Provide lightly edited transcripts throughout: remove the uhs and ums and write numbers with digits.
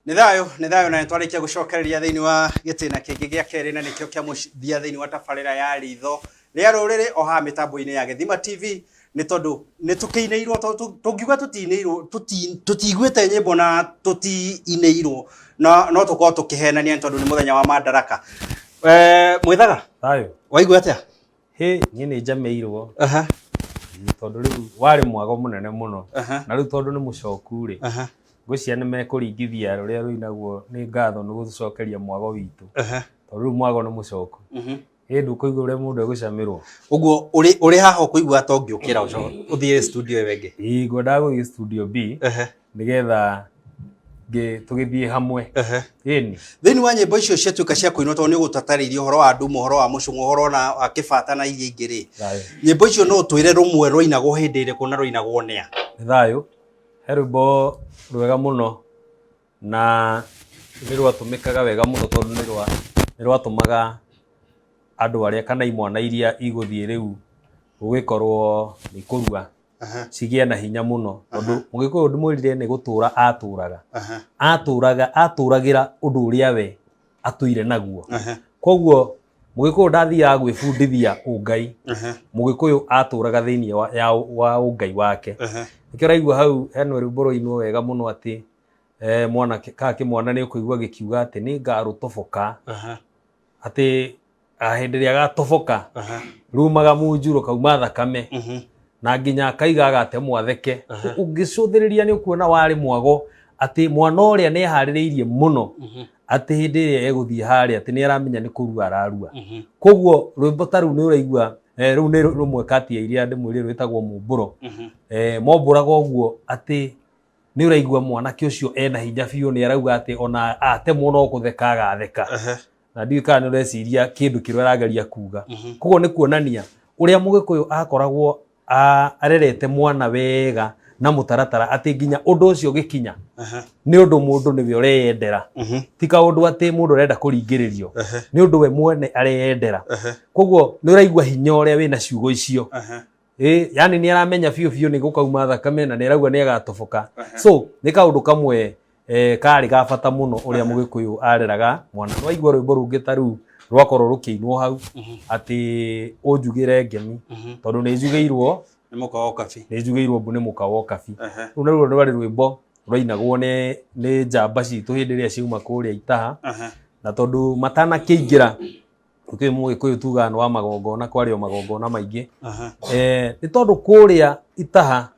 Nĩ thayũ, nĩ thayũ na nĩ twarĩkia gũcokereria thĩinĩ wa gĩtĩna kĩngĩ gĩa kerĩ na nĩkĩo kĩa mũthia thĩinĩ wa tabarĩra ya ritho rĩa rũrĩrĩ o haha mĩtambo-inĩ ya Gĩthima TV nĩ tondũ nĩ tũkĩinĩirwo tũngiuga tũtiinĩirwo tũtiiguĩte nyĩmbo na tũtiinĩirwo na no tũkorwo tũkĩhenania nĩ tondũ nĩ mũthenya wa Madaraka. Eh, mwĩthaga Thayũ. Waigua atĩa? Hĩ, niĩ nĩ njamĩirwo. Tondũ rĩu warĩ mwago mũnene mũno. Na rĩu tondũ nĩ mũcoku rĩ, ngwĩciria nĩ mekũringithia rũrĩa rũinagwo nĩ ngatho nĩ gũtũcokeria mwago witũ. Tondũ rĩu mwago nĩ mũcoku. Ĩ ndũkũigua ũrĩa mũndũ egũcamĩrwo. Ũguo ũrĩ ũrĩ haha ũkũigua ta ũngĩũkĩra ũthiĩ studio ĩyo ĩngĩ. Ĩĩ ngwendaga gũthiĩ studio B nĩgetha tũgĩthiĩ hamwe. Ĩni. Thĩinĩ wa nyĩmbo icio ciatuĩka cia kũinwo tondũ nĩ ũgũtatarĩirie ũhoro wa ndumo, ũhoro wa mũcũng'wa, ũhoro ona wa kĩbata na iria ingĩ rĩ, nyĩmbo icio no ũtwĩre rũmwe rwainagwo hĩndĩ ĩrĩkũ na rwainagwo nĩa? Nĩ thayũ. He rwĩmbo rwega mũno na nĩ rwatũmĩkaga wega mũno tondũ nĩ rwa nĩ rwatũmaga andũ arĩa kana imwana iria igũthiĩ rĩu gũgĩkorwo nĩ kũrua cigĩe na hinya mũno tondũ mũgĩkũyũ ndĩmwĩrire nĩ gũtũra atũraga atũraga atũragĩra ũndũ ũrĩa we atũire naguo koguo mũgĩkũyũ ndathiaga gwĩbundithia ũngai mũgĩkũyũ atũraga thĩinĩ wa, ya, wa ũngai wake nĩkĩo ũraigua hau hena rwĩmbo rwainwo wega mũno atĩ eh, mwanake ka kĩmwana nĩ ũkũigua gĩkiuga atĩ nĩ ngarũtoboka atĩ ah, hĩndĩ ĩrĩa gatoboka rumaga munju rũkauma thakame na nginya akaiga agate mwatheke ũngĩcũthĩrĩria nĩ ũkuona warĩ mwago atĩ mwana ũrĩa nĩ eharĩrĩirie mũno atĩ hĩndĩ ĩrĩa egũthiĩ harĩa atĩ nĩ aramenya nĩ kũrua ararua koguo rwĩmbo ta rũu nĩ ũraigua eh, rũu nĩ rũmwe kati ya iria ndĩmwĩrire rwĩtagwo mumbũro eh, mombũraga ũguo atĩ nĩ ũraigua mwanake ũcio ena hinya biũ nĩ arauga atĩ ona atemwo no kũtheka agatheka na ndiũĩ kana nĩ ũreciria kĩndũ kĩrĩa ũrageria kuga koguo nĩ kuonania ũrĩa mũgĩkũyũ akoragwo arerete mwana wega na mũtaratara atĩ nginya ũndũ ũcio ũgĩkinya nĩ ũndũ mũndũ nĩwe ũreyendera ti kaũndũ atĩ mũndũ arenda kũringĩrĩrio nĩ ũndũ we mwene areyendera koguo nĩ ũraigua hinya ũrĩa wĩna ciugo icio Ĩ, yani nĩ aramenya biũ biũ nĩ gũkauma thakame na nĩ arauga nĩ agatoboka so nĩ kaũndũ kamwe eh, karĩ ga bata mũno ũrĩa mũgĩkũyũ areraga mwana nĩwaigua rwĩmbo rũngĩ ta rũu rwakorwo rũkĩinwo hau atĩ ũnjugĩre ngemi tondũ nĩ njugĩirwo Nĩ mũka wa ũkabi. nĩ njugĩirwo mbu nĩ mũka wa ũkabi rũu naruo rwarĩ rwĩmbo rwainagwo nĩ nĩ njamba citũ hĩndĩ ĩrĩa ciauma kũrĩa itaha na tondũ matanakĩingĩra Gũkĩrĩ mũgĩkũyũ tugaga nĩ wa magongona kwarĩ o magongona maingĩ eh, nĩ tondũ kũrĩa itaha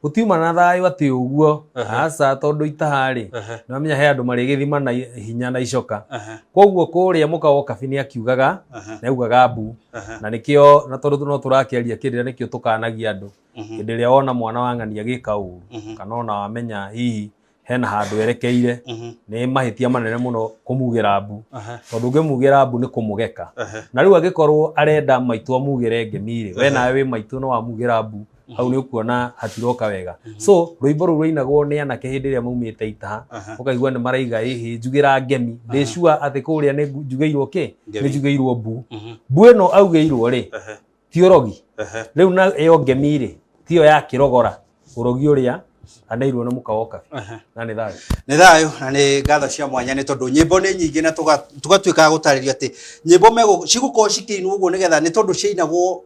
gũtiuma na thayũ atĩ ũguo aca tondũ itaha rĩ nĩ wamenya he andũ marĩgĩthima na hinya na icoka koguo kũrĩa mũka wa kabi nĩ akiugaga nĩ augaga mbu na nĩkĩo na tondũ no tũrakĩaria kĩrĩra nĩkĩo tũkanagia andũ hĩndĩ ĩrĩa wona mwana wa ng'ania agĩka ũru kana ona wamenya hihi hena handũ erekeire nĩ mahĩtia manene mũno kũmugĩra mbu tondũ ũngĩmugĩra mbu nĩ kũmũgeka na rĩu angĩkorwo arenda maitũ amugĩre ngemi rĩ we nawe wĩ maitũ no wamugĩra mbu hau nĩ ũkuona hatiroka wega so rwĩmbo rũu rwainagwo nĩ anake hĩndĩ ĩrĩa maumĩte itaha ũkaigua nĩ maraiga ĩhĩ njugĩra ngemi ndĩ sure atĩ kũrĩa nĩ njugĩirwo kĩ nĩ njugĩirwo mbu mbu ĩno augĩirwo rĩ ti ũrogi rĩu na ĩyo ngemi rĩ tiyo ya kĩrogora ũrogi ũrĩa aneirwo nĩ mũka wa ũkabi na nĩ thayũ Nĩ thayũ na nĩ ngatho cia mwanya nĩ tondũ nyĩmbo nĩ nyingĩ na tũgatuĩka a gũtarĩrio atĩ nyĩmbo cigũkorwo cikĩinwo ũguo nĩgetha nĩ tondũ ciainagwo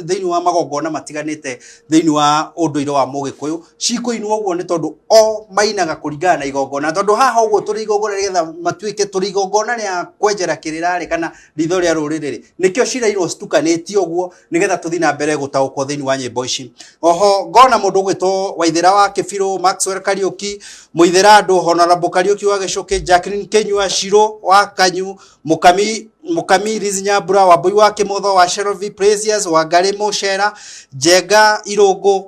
thĩinĩ wa magongona matiganĩte thĩinĩ wa ũndũire wa mũgĩkũyũ cikũinwo ũguo nĩ tondũ o mainaga kũringana na igongona tondũ haha ũguo tũrĩ igongona nĩgetha matuĩke tũrĩ igongona rĩa kwenjera kĩrĩra rĩ kana ritho rĩa rũrĩrĩ rĩ nĩkĩo cirairwo citukanĩtio ũguo nĩgetha tũthiĩ na mbere gũtaũkwo thĩinĩ wa nyĩmbo ici oho ngona mũndũ ũgwĩtwo Waithĩra wa Kĩbirũ Maxwell Kariũki Mũithĩra andũ Honorable Kariũki wa Gĩcũkĩ Jacqueline Kĩnyua Shirũ wa Kanyu Mũkami Mũkami Liz Nyambura Wambui wa Kĩmotho wa Sherovi Precious Wangarĩ Mũcera Njenga Irũngũ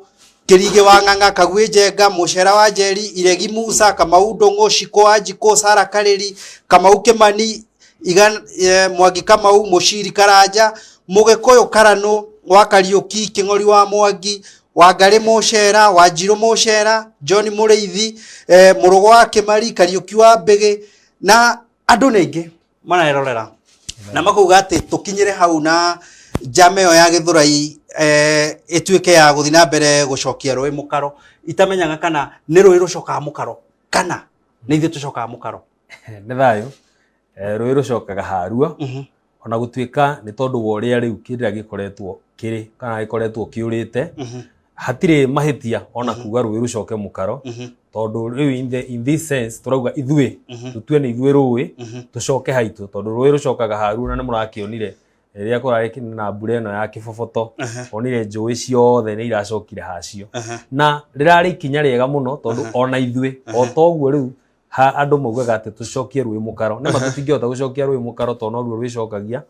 Kĩrigĩ wa Ng'ang'a Kaguĩ Njenga Mũcera wa Njeri Iregi Musa Kamau Ndũng'ũ Shiko wa Njikũ Sara Karĩri Kamau Kĩmani Igan, eh, Mwangi Kamau Mũciri Karanja Mũgĩkũyũ Karanũ wa Kariũki Kĩng'ori wa Mwangi Wangarĩ Mũcera Wanjirũ Mũcera John Mũrĩithi eh, Mũrũgo wa Kĩmari Kariũki wa Mbĩgĩ na andũ nĩ aingĩ marerorera na makauga atĩ tũkinyĩre hau na njama ĩyo ya gĩthũrai eh, ĩtuĩke ya gũthiĩ na mbere gũcokia rũĩ mũkaro itamenyaga kana nĩ rũĩ rũcokaga mũkaro kana Nĩ ithuĩ tũcokaga mũkaro. Nĩ thayũ. Rũĩ rũcokaga haruo. Ona gũtuĩka nĩ tondũ wa ũrĩa rĩu kĩrĩa gĩkoretwo kĩrĩ kana gĩkoretwo kĩũrĩte, hatirĩ mahĩtia ona kuga rũĩ rũcoke mũkaro, tondũ rĩu in this sense tũrauga ithuĩ tũtue nĩ ithuĩ rũĩ tũcoke haitũ, tondũ rũĩ rũcokaga haruo, na nĩ mũrakĩonire rĩrĩa kũrarĩ na mbura ĩno ya kĩboboto, onire njũĩ ciothe nĩ iracokire hacio, na rĩrarĩ ikinya rĩega mũno, tondũ ona ithuĩ o toguo rĩu ha andũ maugaga atĩ tũcokie rũĩ mũkaro, nĩ ma tũtingĩhota gũcokia rũĩ mũkaro tondũ noruo rwĩcokagia,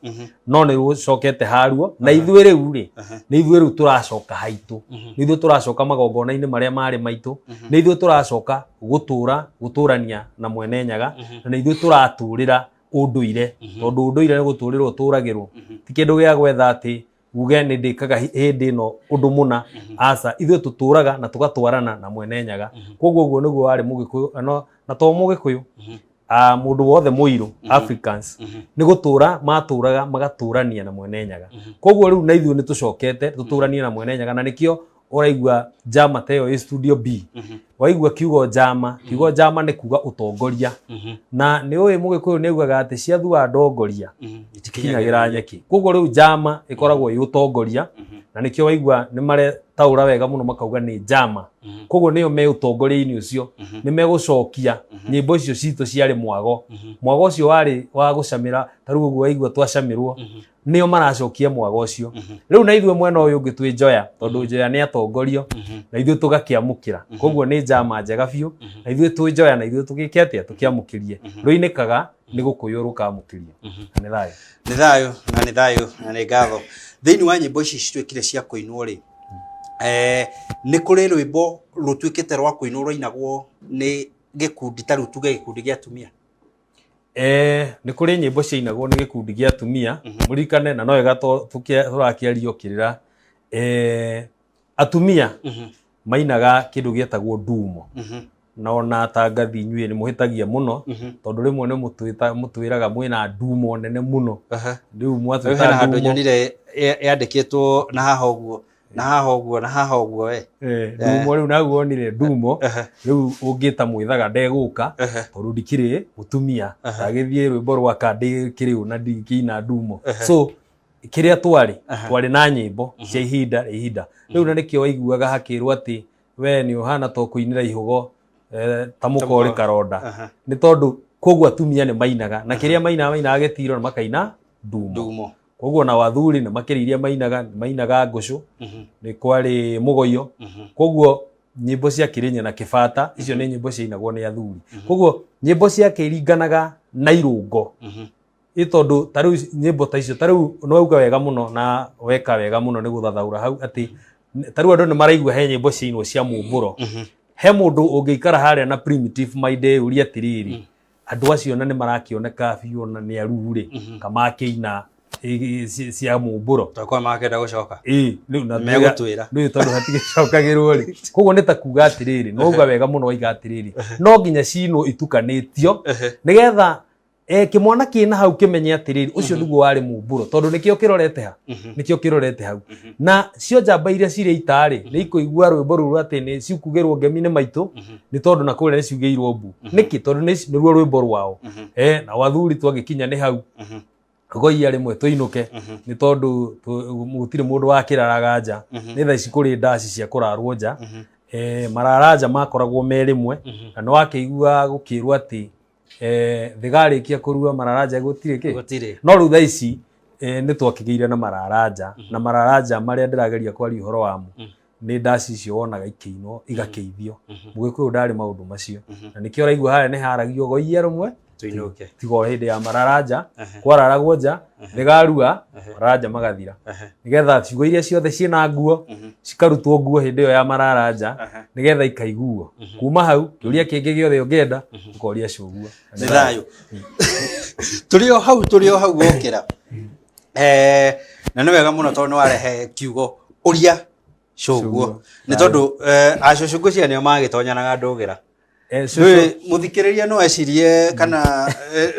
no nĩ rũcokete haruo, na ithuĩ rĩu rĩ, nĩ ithuĩ rĩu tũracoka haitũ, nĩ ithuĩ tũracoka magongona-inĩ marĩa marĩ maitũ, nĩ ithuĩ tũracoka gũtũra gũtũrania na Mwene Nyaga, na nĩ ithuĩ tũratũrĩra ũndũire, tondũ ũndũire nĩ gũtũrĩrwo ũtũragĩrwo, ti kĩndũ gĩa gwetha atĩ uge nĩ ndĩkaga hĩndĩ ĩno ũndũ mũna. Aca, ithuĩ tũtũraga na tũgatwarana na Mwene Nyaga. Koguo ũguo nĩguo warĩ Mũgĩkũyũ, no na to Mũgĩkũyũ, mũndũ wothe mũirũ, Africans, nĩ gũtũra matũraga magatũrania na Mwene Nyaga. Koguo rĩu na ithuĩ nĩ tũcokete tũtũranie na Mwene Nyaga, na nĩkĩo ũraigua njama ta ĩyo ĩ Studio B. Waigua kiugo njama, kiugo njama nĩ kuga ũtongoria, na nĩ ũĩ Mũgĩkũyũ nĩ augaga atĩ ciathua ndongoria ikinyagĩra nyeki. Koguo rĩu njama ĩkoragwo ĩ ũtongoria, na nĩkĩo waigua nĩ maretaũra wega mũno makauga nĩ njama. Koguo nĩo me ũtongoria-inĩ ũcio, nĩ megũcokia nyĩmbo icio citũ ciarĩ mwago. Mwago ũcio warĩ wa gũcamĩra, ta rĩu ũguo waigua twacamĩrwo, nĩo maracokia mwago ũcio rĩu. Na ithuĩ mwena ũyũ ũngĩ twĩ njoya, tondũ njoya nĩ atongorio, na ithuĩ tũgakĩamũkĩra. Koguo nĩ njama njega biũ, na ithuĩ twĩ njoya, na ithuĩ tũgĩke atĩa? Tũkĩamũkĩrie. Rũinĩkaga nĩ gũkũyũ rũkamũkĩrio. Na nĩ thayũ. Nĩ thayũ, na nĩ thayũ, na nĩ ngatho. Thĩinĩ wa nyĩmbo ici cituĩkire cia kũinwo rĩ, nĩ kũrĩ rwĩmbo rũtuĩkĩte rwa kũinwo rwainagwo nĩ gĩkundi, ta rĩu tuge gĩkundi gĩa atumia? Nĩ kũrĩ nyĩmbo ciainagwo nĩ gĩkundi gĩa atumia. Mũririkane na no wega tũrakĩaria kĩrĩra, atumia mainaga kĩndũ gĩetagwo ndumo, na ona atangathi inyuĩ nĩ mũhĩtagia mũno, tondũ rĩmwe nĩ mũtwĩraga mwĩna ndumo nene mũno. Rĩu Rĩu mwatwĩta hena handũ ndumo. Nyonire yandĩkĩtwo na haha ũguo, na haha ũguo, na haha ũguo we. Ndumo rĩu naguo wonire ndumo. Rĩu ũngĩta mwĩthaga ndegũka, tondũ ndikĩrĩ mũtumia, ndagĩthiĩ rwĩmbo rwaka ndĩkĩrĩ na ndikĩina ndumo. So kĩrĩa twarĩ na nyĩmbo cia ihinda rĩa ihinda rĩu, na nĩkĩo waiguaga hakĩrwo atĩ we nĩ ũhana to kũinĩra ihũgo, ta mũkorĩ karonda. Nĩ tondũ koguo atumia nĩ mainaga, na kĩrĩa mainaga, mainaga gĩtiro na makaina ndumo. Ndumo. Koguo na wathuri nĩ makĩrĩ iria mainaga, nĩ mainaga ngũcũ, nĩ kwarĩ mũgoyo. Koguo nyĩmbo cia kĩrĩnya na kĩbata icio nĩ nyĩmbo ciainagwo nĩ athuri. Koguo nyĩmbo ciakĩringanaga na irũngo, ĩ tondũ ta rĩu nyĩmbo ta icio, ta rĩu nĩ wauga wega mũno na weka wega mũno nĩ gũthathaũra hau atĩ ta rĩu andũ nĩ maraigua he nyĩmbo ciainwo cia mumbũro. He mũndũ ũngĩikara harĩa na primitive mind eyũrie atĩrĩrĩ, andũ acio na nĩ marakĩoneka biũ na nĩ aruu rĩ, kamakĩina cia mumbũro? Twakorwo makenda gũcoka. Ĩĩ, rĩu na Megũtwĩra. Rĩu tondũ hatigĩcokagĩrwo rĩ, koguo nĩ ta kuga atĩrĩrĩ, no uga wega mũno waiga atĩrĩrĩ, no nginya cinwo itukanĩtio nĩgetha kĩmwana kĩna hau kĩmenye atĩrĩrĩ, ũcio nĩguo warĩ mumbũro, tondũ nĩkĩo kĩrorete ha, nĩkĩo kĩrorete hau. Na cio njamba iria cirĩ ita-rĩ, nĩ ikũigua rwĩmbo rũu atĩ nĩ cikugĩrwo ngemi nĩ maitũ, nĩ tondũ na kũrĩa nĩ ciugĩirwo mbu. Nĩkĩ? Tondũ nĩruo rwĩmbo rwao. Na athuri twagĩkinya nĩ hau goia rĩmwe tũinũke, nĩ tondũ gũtirĩ mũndũ wakĩraraga nja. Nĩ thaa ici kũrĩ ndaci cia kũrarwo nja. Marara nja makoragwo me rĩmwe, na nĩ wakĩigua gũkĩrwo atĩ thĩgarĩkia kũrua mararanja gũtirĩ kĩ. Gũtirĩ. No rĩu thaa ici nĩ twakĩgĩire na mararanja, na mararanja marĩa ndĩrageria kwaria ũhoro wamo nĩ ndaci icio wonaga ikĩinwo igakĩithio. Mũgĩkũyũ ndarĩ maũndũ macio, na nĩkĩo ũraigua harĩa nĩ haragio goia rũmwe Tũinũke. Tiga o hĩndĩ ya mararanja kwararagwo nja, thĩgarua mararanja magathira, nĩgetha ciugo iria ciothe ciĩna nguo cikarutwo nguo hĩndĩ ĩyo ya mararanja, nĩgetha ikaiguo. Kuma hau kĩũria kĩngĩ gĩothe ũngĩenda ũkoria cũguo. Nĩ thayũ. Tũrĩ o hau, tũrĩ o hau wokĩra. Na nĩ wega mũno tondũ nĩ warehe kiugo ũria cũguo. Cũguo. Nĩ tondũ acũcũ ngwĩciria nĩo magĩtonyanaga ndũgĩra. Cũcũ. Ndũĩ mũthikĩrĩria no ecirie kana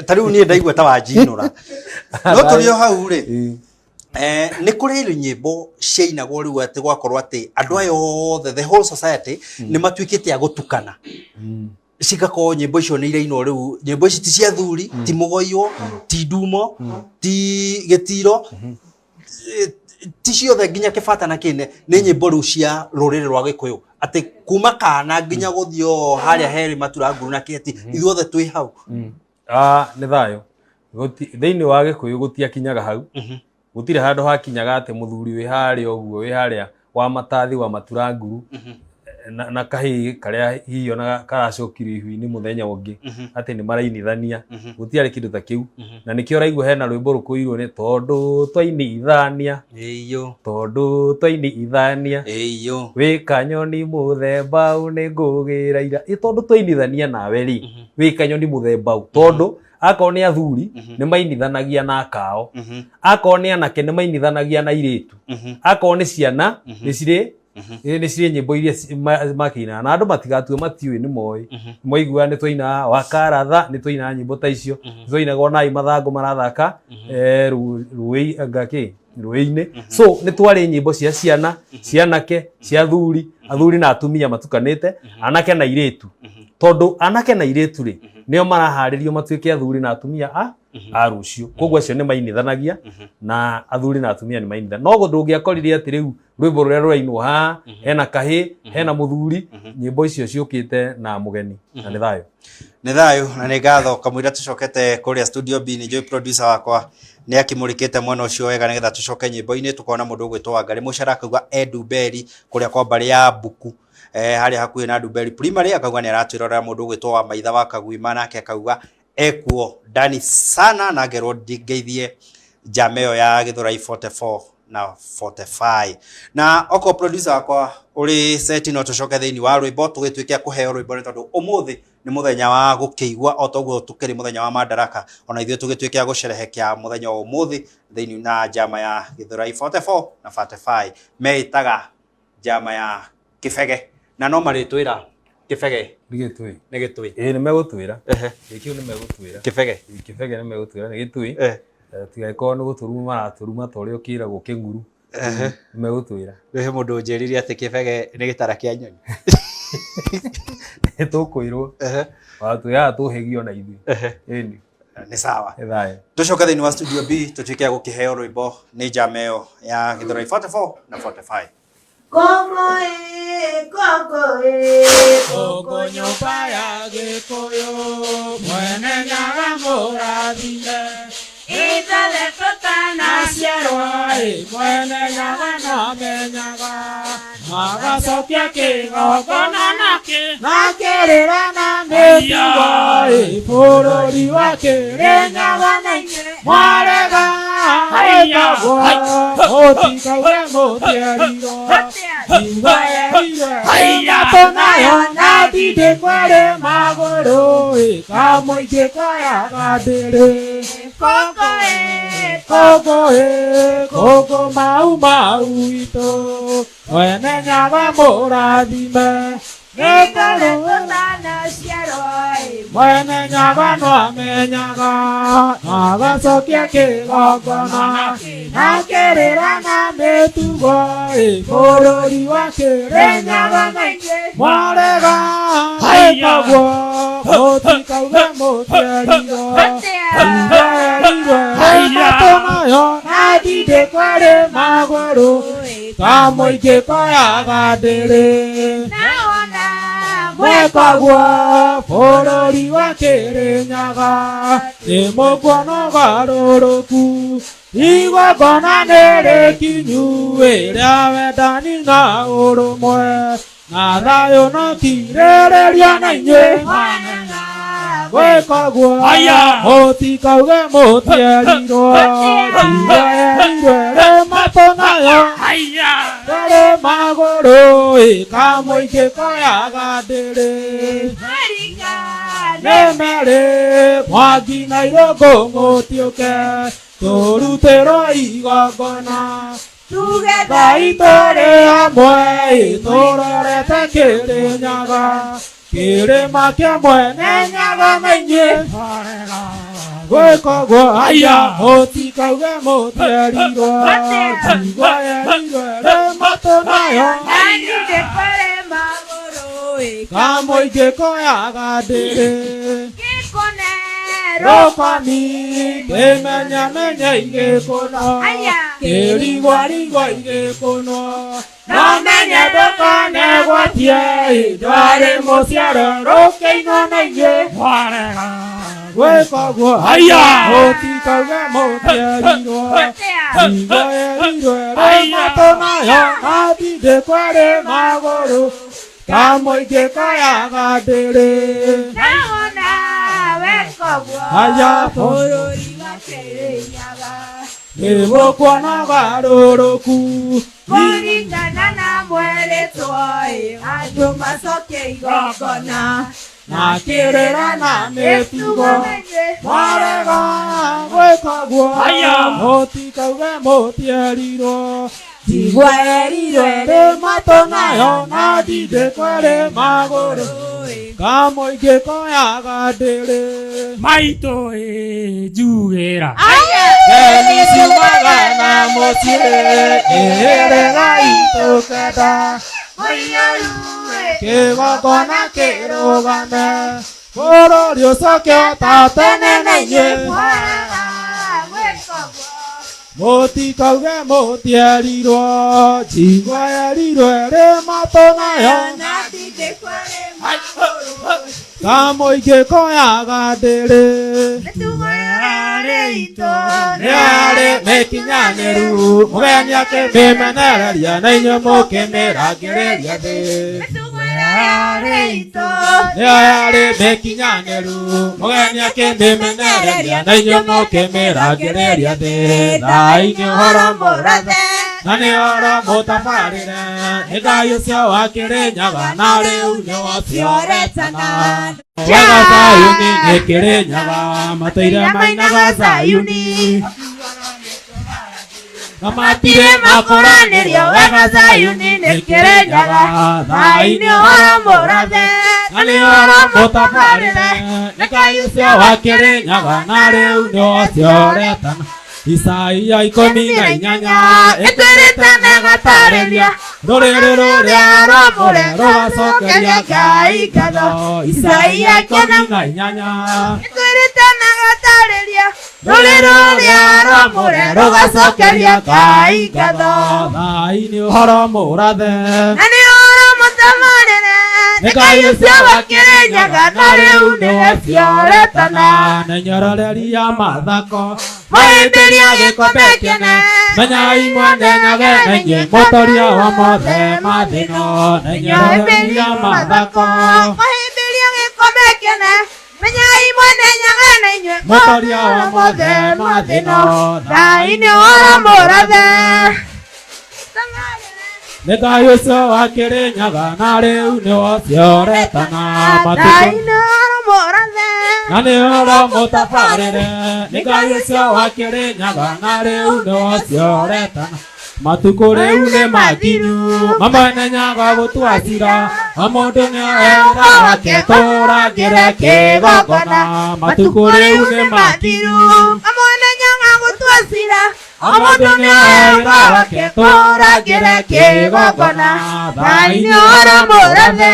ta rĩu niĩ ndaigua ta wanjinũra. No tũrĩ o hau rĩ, nĩ kũrĩ nyĩmbo ciainagwo rĩu atĩ gwakorwo atĩ andũ aya othe, the whole society, nĩ matuĩkĩte a gũtukana. Cigakorwo nyĩmbo icio nĩ irainwo rĩu, nyĩmbo ici ti cia thuri, ti mũgoiyo, ti ndumo, ti gĩtiro, ti ciothe nginya kĩbata na kĩne, nĩ nyĩmbo rĩu cia rũrĩrĩ rwa Gĩkũyũ, atĩ kuma kana nginya gũthiĩ o harĩa herĩ matura nguru na kĩeti, ithuothe twĩ hau. Ah, nĩ thayũ. Thĩinĩ wa Gĩkũyũ gũtiakinyaga hau. Gũtirĩ handũ hakinyaga atĩ mũthuri wĩ harĩa ũguo, wĩ harĩa wa matathi wa matura nguru, na kahĩĩ karĩa hihi ona karacokirio ihu-inĩ mũthenya ũngĩ, atĩ nĩ marainithania. Gũtiarĩ kĩndũ ta kĩu. Na nĩkĩo ũraigua hena rwĩmbo rũkũirwo nĩ tondũ twainithania, ĩiyũ, tondũ twainithania, ĩiyũ, wĩ kanyoni mũthemba ũ nĩ ngũgĩra ira. Ĩ tondũ twainithania nawe rĩ, wĩ kanyoni mũthemba ũ, tondũ akorwo nĩ athuri nĩ mainithanagia na akao, akorwo nĩ anake nĩ mainithanagia na airĩtu, akorwo nĩ ciana nĩ cirĩ nĩ cirĩ nyĩmbo iria makĩinaga, na andũ matigatue matiũĩ, nĩ moĩ, moiguaga nĩ twainaga wakaratha, nĩ twainaga nyĩmbo ta icio, nĩ twainaga ona ai mathangũ marathaka rũĩ anga kĩ rũĩ-inĩ. So nĩ twarĩ nyĩmbo cia ciana, cia anake, cia athuri, athuri na atumia matukanĩte, anake na airĩtu, tondũ anake na airĩtu rĩ, nĩo maraharĩrio matuĩke athuri na atumia a rũciũ. Koguo acio nĩ mainithanagia, na athuri na atumia nĩ mainithanagia. No ndũngĩakorire atĩ rĩu rwĩmbo rũrĩa rũrainwo haha hena kahĩ, hena mũthuri, nyĩmbo icio ciũkĩte na mũgeni, na nĩ thayũ. Nĩ thayũ na nĩ ngatho. Kamũira tũcokete kũrĩa studio B, nĩ njũĩ producer wakwa nĩ akĩmũrĩkĩte mwena ũcio wega nĩgetha tũcoke nyĩmbo-inĩ. Tũkona mũndũ ũgwĩtwo Wangarĩ Mũcara akauga e Ndumberi kũrĩa kwa mbarĩ ya Mbuku, harĩa hakuhĩ na Ndumberi Primary, akauga nĩ aratwĩrorera. Mũndũ ũgwĩtwo wa Maitha wa Kaguima nake akauga ekuo ndani sana, na ngerwo ngeithie njama ĩyo ya Gĩthũrai 44 na 45. Na okorwo producer wakwa ũrĩ seti, no tũcoke thĩinĩ wa rwĩmbo, tũgĩtuĩke a kũheo rwĩmbo, nĩ tondũ ũmũthĩ nĩ mũthenya wa gũkĩigua o toguo tũkĩrĩ mũthenya wa Madaraka, ona ithuĩ tũgĩtuĩke a gũcerehekea mũthenya wa ũmũthĩ thĩinĩ na njama ya Gĩthũrai 44 na 45, meĩtaga njama ya Kĩbege, na no marĩtwĩra Kĩbege nĩ gĩtũĩ. Nĩ gĩtũĩ. Ĩĩ, nĩ megũtwĩra. Ĩ kĩu nĩ megũtwĩra. Kĩbege. Ĩ, kĩbege nĩ megũtwĩra nĩ gĩtũĩ. Tigagĩkorwo nĩ gũtũruma maratũruma ta ũrĩa ũkĩragwo kĩng'uru. Nĩ megũtwĩra. He mũndũ ũnjĩrire atĩ kĩbege nĩ gĩtara kĩa nyoni. Nĩ tũkwĩrwo. Watwĩraga tũhĩgio na ithuĩ. Ĩni. Nĩ sawa. Nĩ thayũ. Tũcoke thĩinĩ wa studio B, tũtuĩke a gũkĩheo rwĩmbo nĩ njama ĩyo ya Gĩthũrai 44 na 45. Koko e, koko e, koko nyũmba ya Gĩkũyũ, mwene nyaga mũrathime. Ithuothe tũtanaciarwo ĩ, mwene nyaga namenyaga, magacokia kĩgongona na kĩrĩra na mĩtugo ĩ, bũrũri wa Kĩrĩnyaga na inyuĩ mwarega gwĩkagwo, mũtikauge mũtierirwo, njigo yerirwe matũ nayo na ndindĩkwo ĩrĩ magũrũ ĩ, kamũingĩ koyaga ndĩrĩ. Koko e, koko ĩ, koko mau mau itũ, mwene nyaga mũrathime. Ithuothe tũtanaciarwo ĩ, mwene nyaga no amenyaga, agacokia kĩgongona na kĩrĩra na mĩtugo ĩ, bũrũri wa Kĩrĩnyaga na inyuĩ mwarega gwĩkagwo, mũtikauge mũtierirwo, njigo yerirwe matũ nayo na ndindĩkwo ĩrĩ magũrũ, kamũingĩ koyaga ndĩrĩ. Nawona mwekagwo bũrũri wa Kĩrĩnyaga nĩ mũkuona ũgarũrũku, igongona nĩ rĩkinyu rĩa wendani na ũrũmwe na thayũ no kirĩrĩria na inyuĩ gwĩkagwo, mũtikauge mũtierirwo, njigo yerirwe rĩ matũ nayo rĩ magũrũ ĩ, kamũingĩ koyaga ndĩrĩ. Marika nĩ merĩ mwangi na irũngũ mũtiũke tũrutĩrwo igongona tuge Ngai tũrĩ hamwe ĩ, tũrorete Kĩrĩnyaga, kĩrĩma kĩa mwene nyaga na inyuĩ gwĩkagwo, aya mũtikauge mũtierirwo, njigo yerirwe rĩ matũ nayo na ndindĩkwo ĩrĩ magũrũ. Kamũingĩ koyaga ndĩrĩ rũkoni kĩmenyamenye igĩkũno kĩrigwarigwa igĩkũnwo no menye ndũkanegwatie ndwarĩ mũciaro rũkĩinwo na inyuĩ mwarega gwĩka ũguo haya mũtikauge mũtierirwo ngingo yerirwo ĩrĩ matũ nayo na ndindĩkwo ĩrĩ magũrũ kamũingĩ koyaga ndĩrĩ Nawona weka ũguo haya bũrũri wa Kĩrĩnyaga nĩmũkuona garũrũku kũringana na mwerĩtwo ĩ andũ macokie igongona na kĩrĩra na mĩtugo mwarega gwĩka guo mũtikauge mũtierirwo ndigwa yerirwo ĩrĩ matũ nayo na ndindĩkwo ĩrĩ magũrũ kamũingĩ koyaga ndĩrĩ maitũ ĩ njugĩra ngeni ciumaga na mũciĩ ĩhĩrĩga itũ kenda kĩgongona kĩrũgame bũrũri ũcoke o ta tene na inyuĩ mũtikauge mũtierirwo njigua yerirwo ĩrĩ matũ nayo kamũingĩ koyaga ndĩrĩ nĩarĩ mĩkinyanĩru mũgeni akĩmĩmenereria na inyuĩ mũkĩmĩrangĩrĩria thĩ nĩyo yarĩ mĩkinyanĩru mũgeni akĩmĩmenereria na inyuĩ mũkĩmĩrangĩrĩria thĩ thai nĩ ũhoro mũrathe na nĩ ũhoro mũtabarĩre nĩ Ngai ũcio wa Kĩrĩnyaga na rĩu nĩ ũcio ũretana wega Zayuni nĩ Kĩrĩnyaga matũire mainaga Zayuni na matirĩ makũranĩrio wega Zayuni nĩ Kĩrĩnyaga thai nĩ ũhoro mũrathe na nĩ ũhoro mũtabarĩre nĩ Ngai ũcio wa Kĩrĩnyaga na rĩu nĩ ũcio ũretana Isaia 18 ĩtwĩrĩte na ĩgatarĩria rũrĩrĩ rũrĩa rwamũre rũgacokeria Ngai ngatho Isaia 18 ĩtwĩrĩte na ĩgatarĩria rũrĩrĩ rũrĩa rwamũre rũgacokeria Ngai ngatho thai nĩ ũhoro mũrathe na nĩ ũhoro mũtabarĩre nĩ Ngai ũcio wa Kĩrĩnyaga na rĩu nĩ ũcio ũretana na nyororeri ya mathako mũhĩmbĩria gĩkombe kĩene menyai mwene nyage na inyuĩ mũtoria wa mothe mathĩno na nyororeri ya mathako mũhĩmbĩria gĩkombe kĩene menyai mwene nyaga na inyuĩ mũtoria wa mothe mathĩno thai nĩ ũhoro mũrathe nĩ Ngai ũcio wa Kĩrĩnyaga na rĩu nĩ ũcio ũretana thai matukũ nĩ ũhoro mũrathe na nĩ ũhoro mũtabarĩre nĩ Ngai ũcio wa Kĩrĩnyaga na rĩu nĩ ũcio ũretana matukũ rĩu nĩ makinyu mamwene nyaga gũtua cira o mũndũ nĩ wĩra wake tũrangĩre kĩgongona matukũ rĩu nĩ makinyu amwene nyaga gũtua cira o mũndũ nĩ wĩra wake tũrangĩre kĩgongona thai nĩ ũhoro mũrathe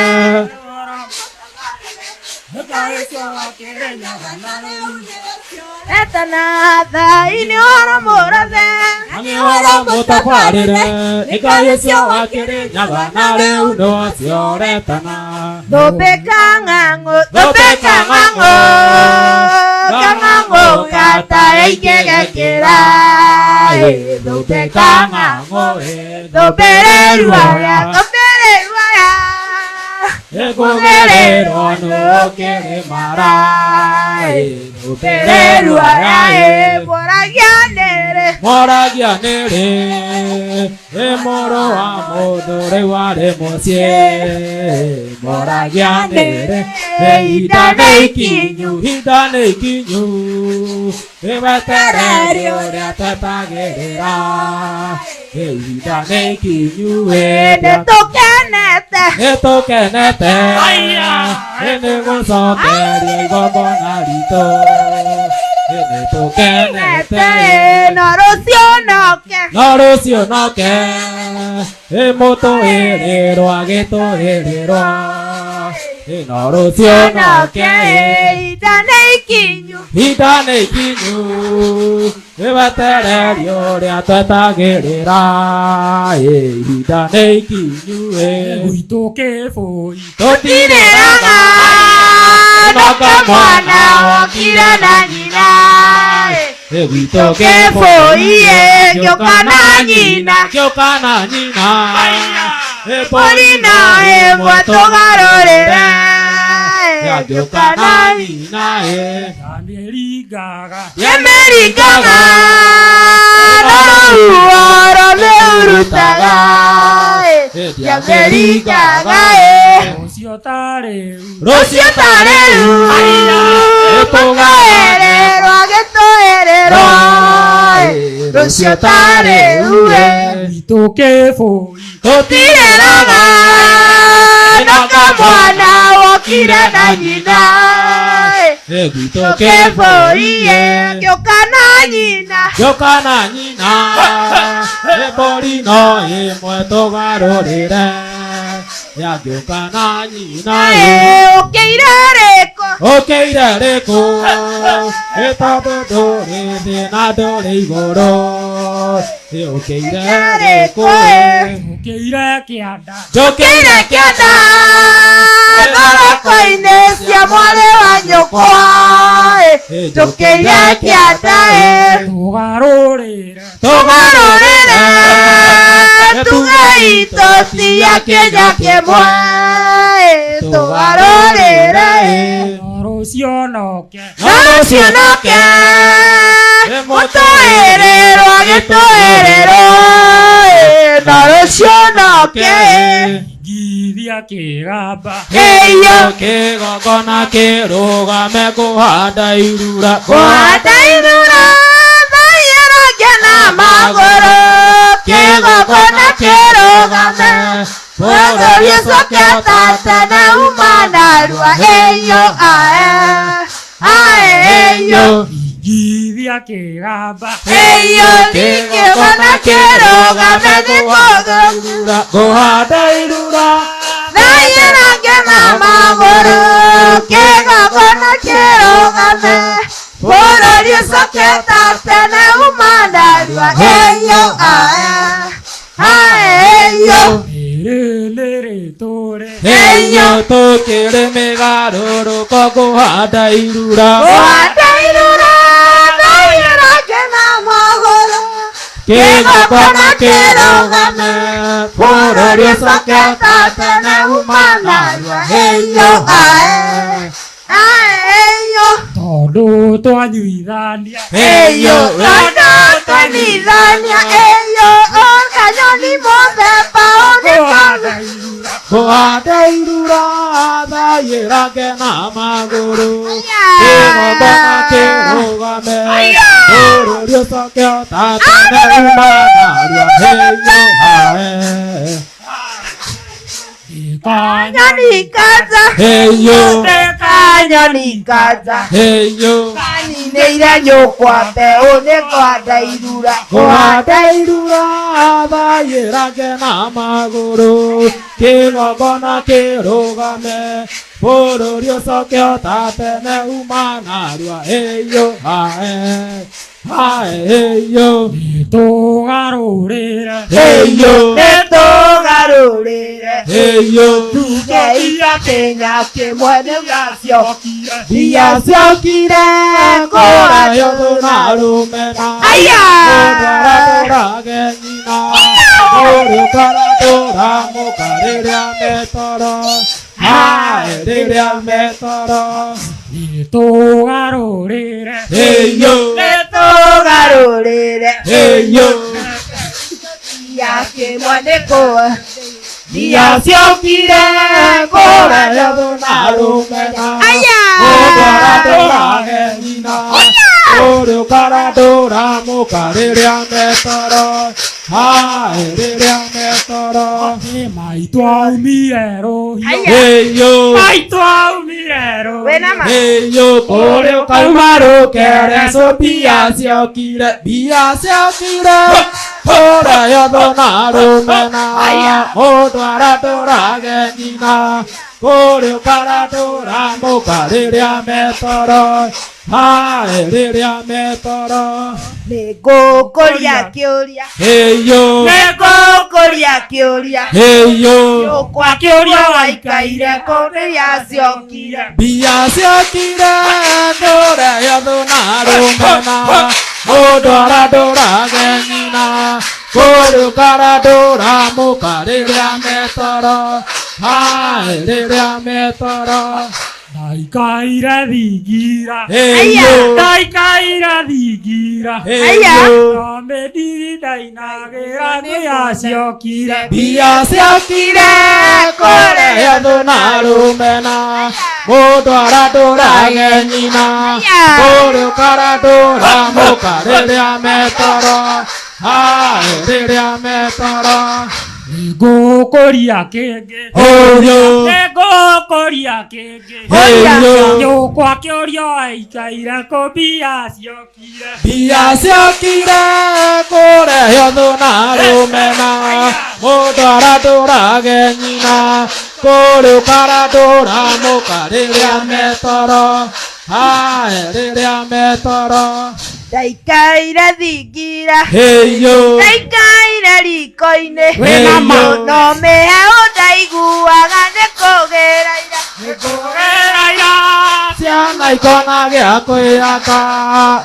etana thai nĩ ũhoro mũrathe na nĩ ũhoro mũtabarĩre nĩ Ngai ũcio wa Kĩrĩnyaga na rĩu nĩ ũcio ũretana Thũmbĩ kang'ang'ũ thũmbĩ kang'ang'ũ kang'ang'ũ gataingĩgekĩra thũmbĩ kang'ang'ũ thũmbĩ rĩruaya thũmbĩ rĩruaya ĩkũgererwo nũkĩrĩmara thũmbĩ rĩruaya rĩruaya mũragia nĩrĩ moragia nĩrĩ ĩ mũrũ wa mũndũ rĩu arĩ mũciĩ moragia nĩrĩ ihinda nĩ ikinyu ihinda nĩ ikinyu ĩweterere ũrĩa twetagĩrĩra ihinda nĩ ikinyu nĩ tũkenete nĩ tũkenete nĩ gũcokeria igongona ritũ nĩ tũkenete no rũciũ noke no rũciũ noke ĩ mũtũĩrĩrwo agĩtũĩrĩrwo No rũciũ noke. Ihinda nĩ ikinyu. Ihinda nĩ ikinyu nĩwetererio ũrĩa twetagĩrĩra. Ihinda nĩ ikinyu Gwitũ kĩbũi. Tũtirĩraga no kamwana wokire na nyina. Gwitũ Kĩbũi ngĩũka na nyina. Ngĩũka na nyina. Mbũri na ĩmwe tũgarũrĩre. Ngĩũka na nyina. Ndamĩringaga. Nĩmĩringaga no ruoro nĩũrutaga. Ndĩamĩringaga. Rũciũ ta rĩu. Rũciũ ta rĩu tũgaererwo gĩtũererwo. Rũciũ ta rĩu. Gwitũ kĩbũi. Tũtirĩraga no kamwana wokire na nyina. Gwitũ Kĩbũi ngĩũka na nyina. Ngĩũka na nyina. Mbũri no ĩmwe tũgarũrĩre. Ngĩũka na nyina. Ũkĩire rĩkũ. Ũkĩire rĩkũ. Tondũ ndũrĩ thĩ na ndũrĩ igũrũ. Ũkĩire rĩkũ. Ũkĩire kĩanda. Njũkĩire kĩanda thoroko-inĩ cia mwarĩ wa nyũkwa. Njũkĩire kĩanda. Tũgarũrĩre. Tũgarũrĩre tuge itũ cia kĩnya kĩmwe. Tũgarũrĩre. Rũciũ noke. No rũciũ noke mũtũĩrĩrwo gĩtũĩrĩrwo. No rũciũ noke. Ngithia kĩgamba. Ĩyo. Kĩgongona kĩrũgame kũhanda irura. Kũhanda irura thaiyĩra na magũrũ. Kĩgongona kĩrũgame bũrũri ũcoke ta tene uma narua. Ĩyo ae ae ĩyo. Ngithia kĩgamba. Ĩyo kĩgongona kĩrũgame nĩ kũgũ. Kũhanda irura Thaiyĩra na magũrũ. Kĩgongona kĩrũgame bũrũri ũcoke ta tene uma narua. Ĩyo ae ae ĩyo. Rĩrĩ nĩ rĩtũre. Ĩyo tũkĩrĩ mĩgarũrũko kũhanda irura. Kũhanda irura thaiyĩra na magũrũ. Kĩgongona kĩrũgame bũrũri ũcoke ta tene uma narua. Ĩyo ae ae ĩyo. Tondũ twanyuithania. Ĩyo tondũ twanithania. Ĩyo kanyoni mũthemba Kũhanda ũnĩkaga. irura. Kũhanda irura thaiyĩra na magũrũ. Kĩgongona kĩrũgame bũrũri ũcoke ta tene uma narua. Ĩyo ae. Kanyoni kaza. Ĩyo. Kanyoni kaza. Ĩyo. Kaninĩire nyũkwa mbeũ nĩ kũhanda irura. Kũhanda irura thaiyĩra na magũrũ. Kĩgongona kĩrũgame bũrũri ũcoke ta tene uma narua. Ĩyo ae ae ĩyo. Tũgarũrĩre. Ĩyo. Nĩtũgarũrĩre. Ĩyo. Tuge iria kĩnya kĩmwe nĩgaciokire. Mbia ciokire kũrayo na rũmena. Aya. Mũndũ aratũrage nyina. Mũrũ ũkaratũra mũka rĩrĩa metoro. Ae rĩrĩa metoro. Tũgarũrĩre. Ĩyo. Nĩtũgarũrĩre. Ĩyo. Mbia kĩmwe nĩkũa. Mbia ciokire kũrayo na rũmena. Aya. Mũndũ aratũrage nyina. Mũrũ ũkaratũra mũka rĩrĩa metoro. Ae rĩrĩa metoro. Maitũ aumire rũhiũ. Ĩyo. Maitũ aumire rũhiũ. Wĩna ma? Ĩyo kũrĩ ũkauma rũkere so mbia ciokire mbia ciokire kũraya thũ na rũmena mũndũ aratũrage nyina. Kũrĩ ũkarandũra mũka rĩrĩa metoro hae rĩrĩa metoro Nĩngũkũria kĩũria heyo Nĩngũkũria kĩũria heyo Nyũkwa kĩũria waikaire kũ rĩrĩa ciokire mbia ciokire ndũrehe thuna rũmena mũndũ arandũrage nyina kũrĩ ũkarandũra mũka rĩrĩa metoro hae rĩrĩa metoro Ndaikaire thingira heyo Ndaikaire thingira heyo No mĩndiri ndainagĩra mbia ciokire mbia ciokire kũrehe thuna rũmena mũndũ arandũrage nyina kũrĩ ũkarandũra mũka rĩrĩa metoro hae rĩrĩa metoro Nĩngũkũria kĩngĩ Ũyũ. Nĩngũkũria kĩngĩ Ũyũ. Nyũkwa kĩũria waikaire kũ mbia ciokire mbia ciokire kũrehe thuna rũmena mũndũ arandũrage nyina kũrĩ ũkarandũra mũka rĩrĩa metoro hae rĩrĩa metoro Ndaikaire thingira heyo Ndaikaire riko-inĩ Wĩna ma. No mĩhehu ndaiguaga nĩ kũgĩra ira Kũgĩra ira ciana ikona gĩa kwĩyaka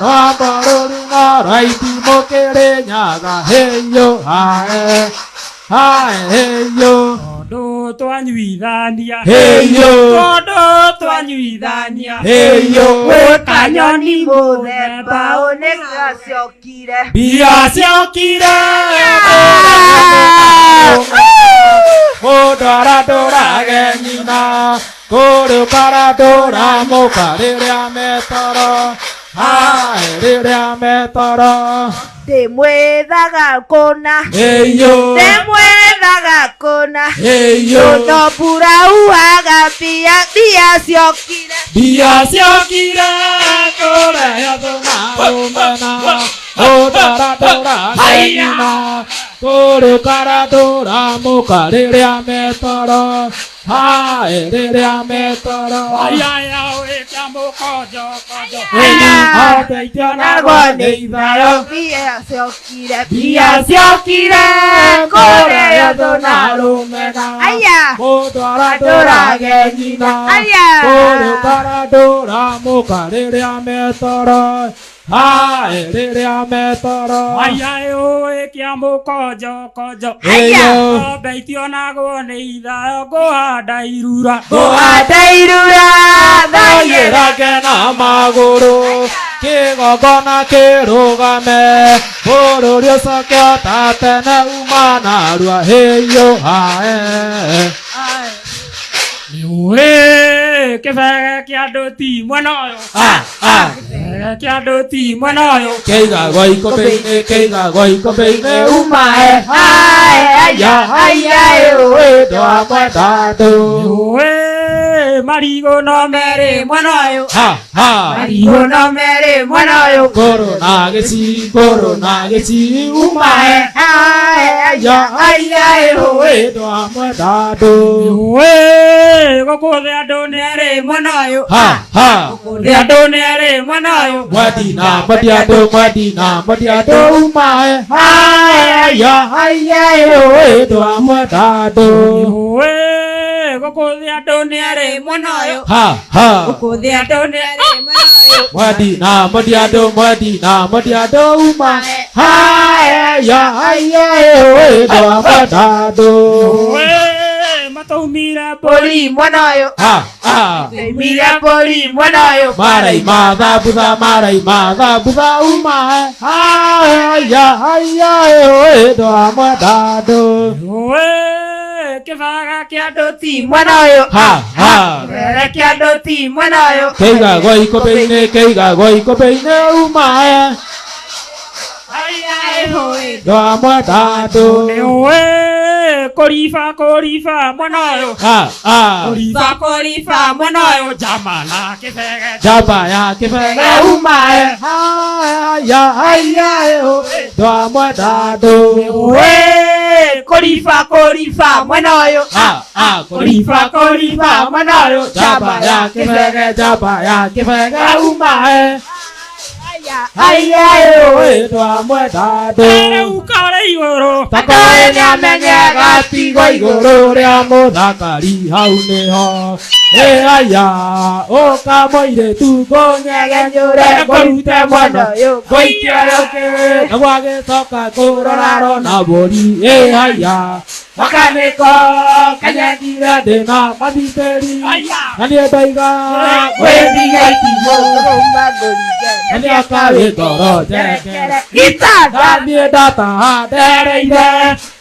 rwambo rũrung'o rwa itimũ kĩrĩnyaga heyo hae hae heyo Tondũ twanyuithania heyo Tondũ twanyuithania heyo Gwĩ kanyoni Mũthemba ũ nĩgaciokire mbia ciokire mũndũ arandũrage nyina kũrĩ ũkarandũra mũka rĩrĩa metoro hae rĩrĩa metoro Ndĩmwethaga kũna heyo Ndĩmwethaga kũna heyo Tondũ mbura uhaga mbia mbia ciokire mbia ciokire kũrehe thuna rũmena mũndũ arandũrage nyina kũrĩ ũkarandũra mũka rĩrĩa metoro hae rĩrĩa metoro Ayaya wĩkia mũkonjo konjo Oteithio nĩ ithayo Mbia ciokire mbia ciokire kũrehe thuna rũmena Aya. mũndũ arandũrage nyina Aya. kũrĩ ũkarandũra mũka rĩrĩa metoro hae rĩrĩa metoro Ayaya wĩkia mũkonjo konjo Aya. Ng'ombe itionagwo nĩ ithayo ngũhanda irura Kũhanda irura thayĩra Thaiyĩrage na magũrũ kĩgongona kĩrũgame bũrũri ũcoke o ta tene uma narua heyo hae Nĩũĩ kĩbege kĩa andũ ti mwena ũyũ Ah, ah. Kĩbege kĩa andũ ti mwena ũyũ kĩigagwo ikũmbĩ-inĩ kĩigagwo ikũmbĩ-inĩ umae Hae aya aya ĩũĩ ndwamwenda andũ Nĩũĩ marigũ no merĩ mwena ũyũ ha ha Marigũ no merĩ mwena ũyũ ngũrũ na gĩci ngũrũ na gĩci umae Hae aya aya ĩũĩ ndwamwenda andũ Nĩũĩ gũkũ thĩ andũ nĩ erĩ mwena ũyũ ha ha Thĩ andũ nĩ erĩ mwena ũyũ mwendi na mwendi andũ mwendi na mwendi andũ umae aya aya ĩũĩ ndwamwenda andũ Nĩũĩ gũkũ thĩ andũ nĩ erĩ mwena ũyũ ha ha Gũkũ thĩ andũ nĩ erĩ mwena ũyũ mwendi na mwendi andũ mwendi na mwendi andũ umae aya aya ĩũĩ ndwamwenda andũ Nĩũĩ matũmire mbũri Mbũri mwena ũyũ ha ha Mire mbũri mwena ũyũ maraima thambutha maraima thambutha umae aya aya ĩũĩ ndwamwenda andũ Nĩũĩ kĩbaga kĩa andũ ti Mwena ũyũ ha ha Kĩbere kĩa andũ ti mwena ũyũ kĩigagwo ikũmbĩ-inĩ kĩigagwo ikũmbĩ-inĩ umae ndwamwenda andũ Nĩũĩ kũriba kũriba mwena ũyũ ha ha Kũriba kũriba mwena ũyũ njama na kĩbege njamba ya kĩbere umae aya aya ĩũĩ ndwamwenda andũ Nĩũĩ Kũriba kũriba mwena ũyũ. Kũriba kũriba mwena ũyũ. Njamba ya kĩbege, njamba ya kĩbege auma e. Aya Aya twamwenda andũ. Rĩu karĩ igũrũ. Takoĩ nĩamenyega tigwo igũrũ rĩa mũthakari hau nĩho. Ĩ aya ũka mũirĩtu ngũnyegenyũre ngũrute mwena ũyũ. Ngũikie rũkĩ na gwagĩcoka kũrora rona mbũri. Ĩ aya makanĩko kanyendire ndĩna mathitĩri na niĩ ndaiga gwĩthiga itimũ na nĩakawĩ ngoro njerekere. Gitanda. Ndathiĩ ndataha ndereire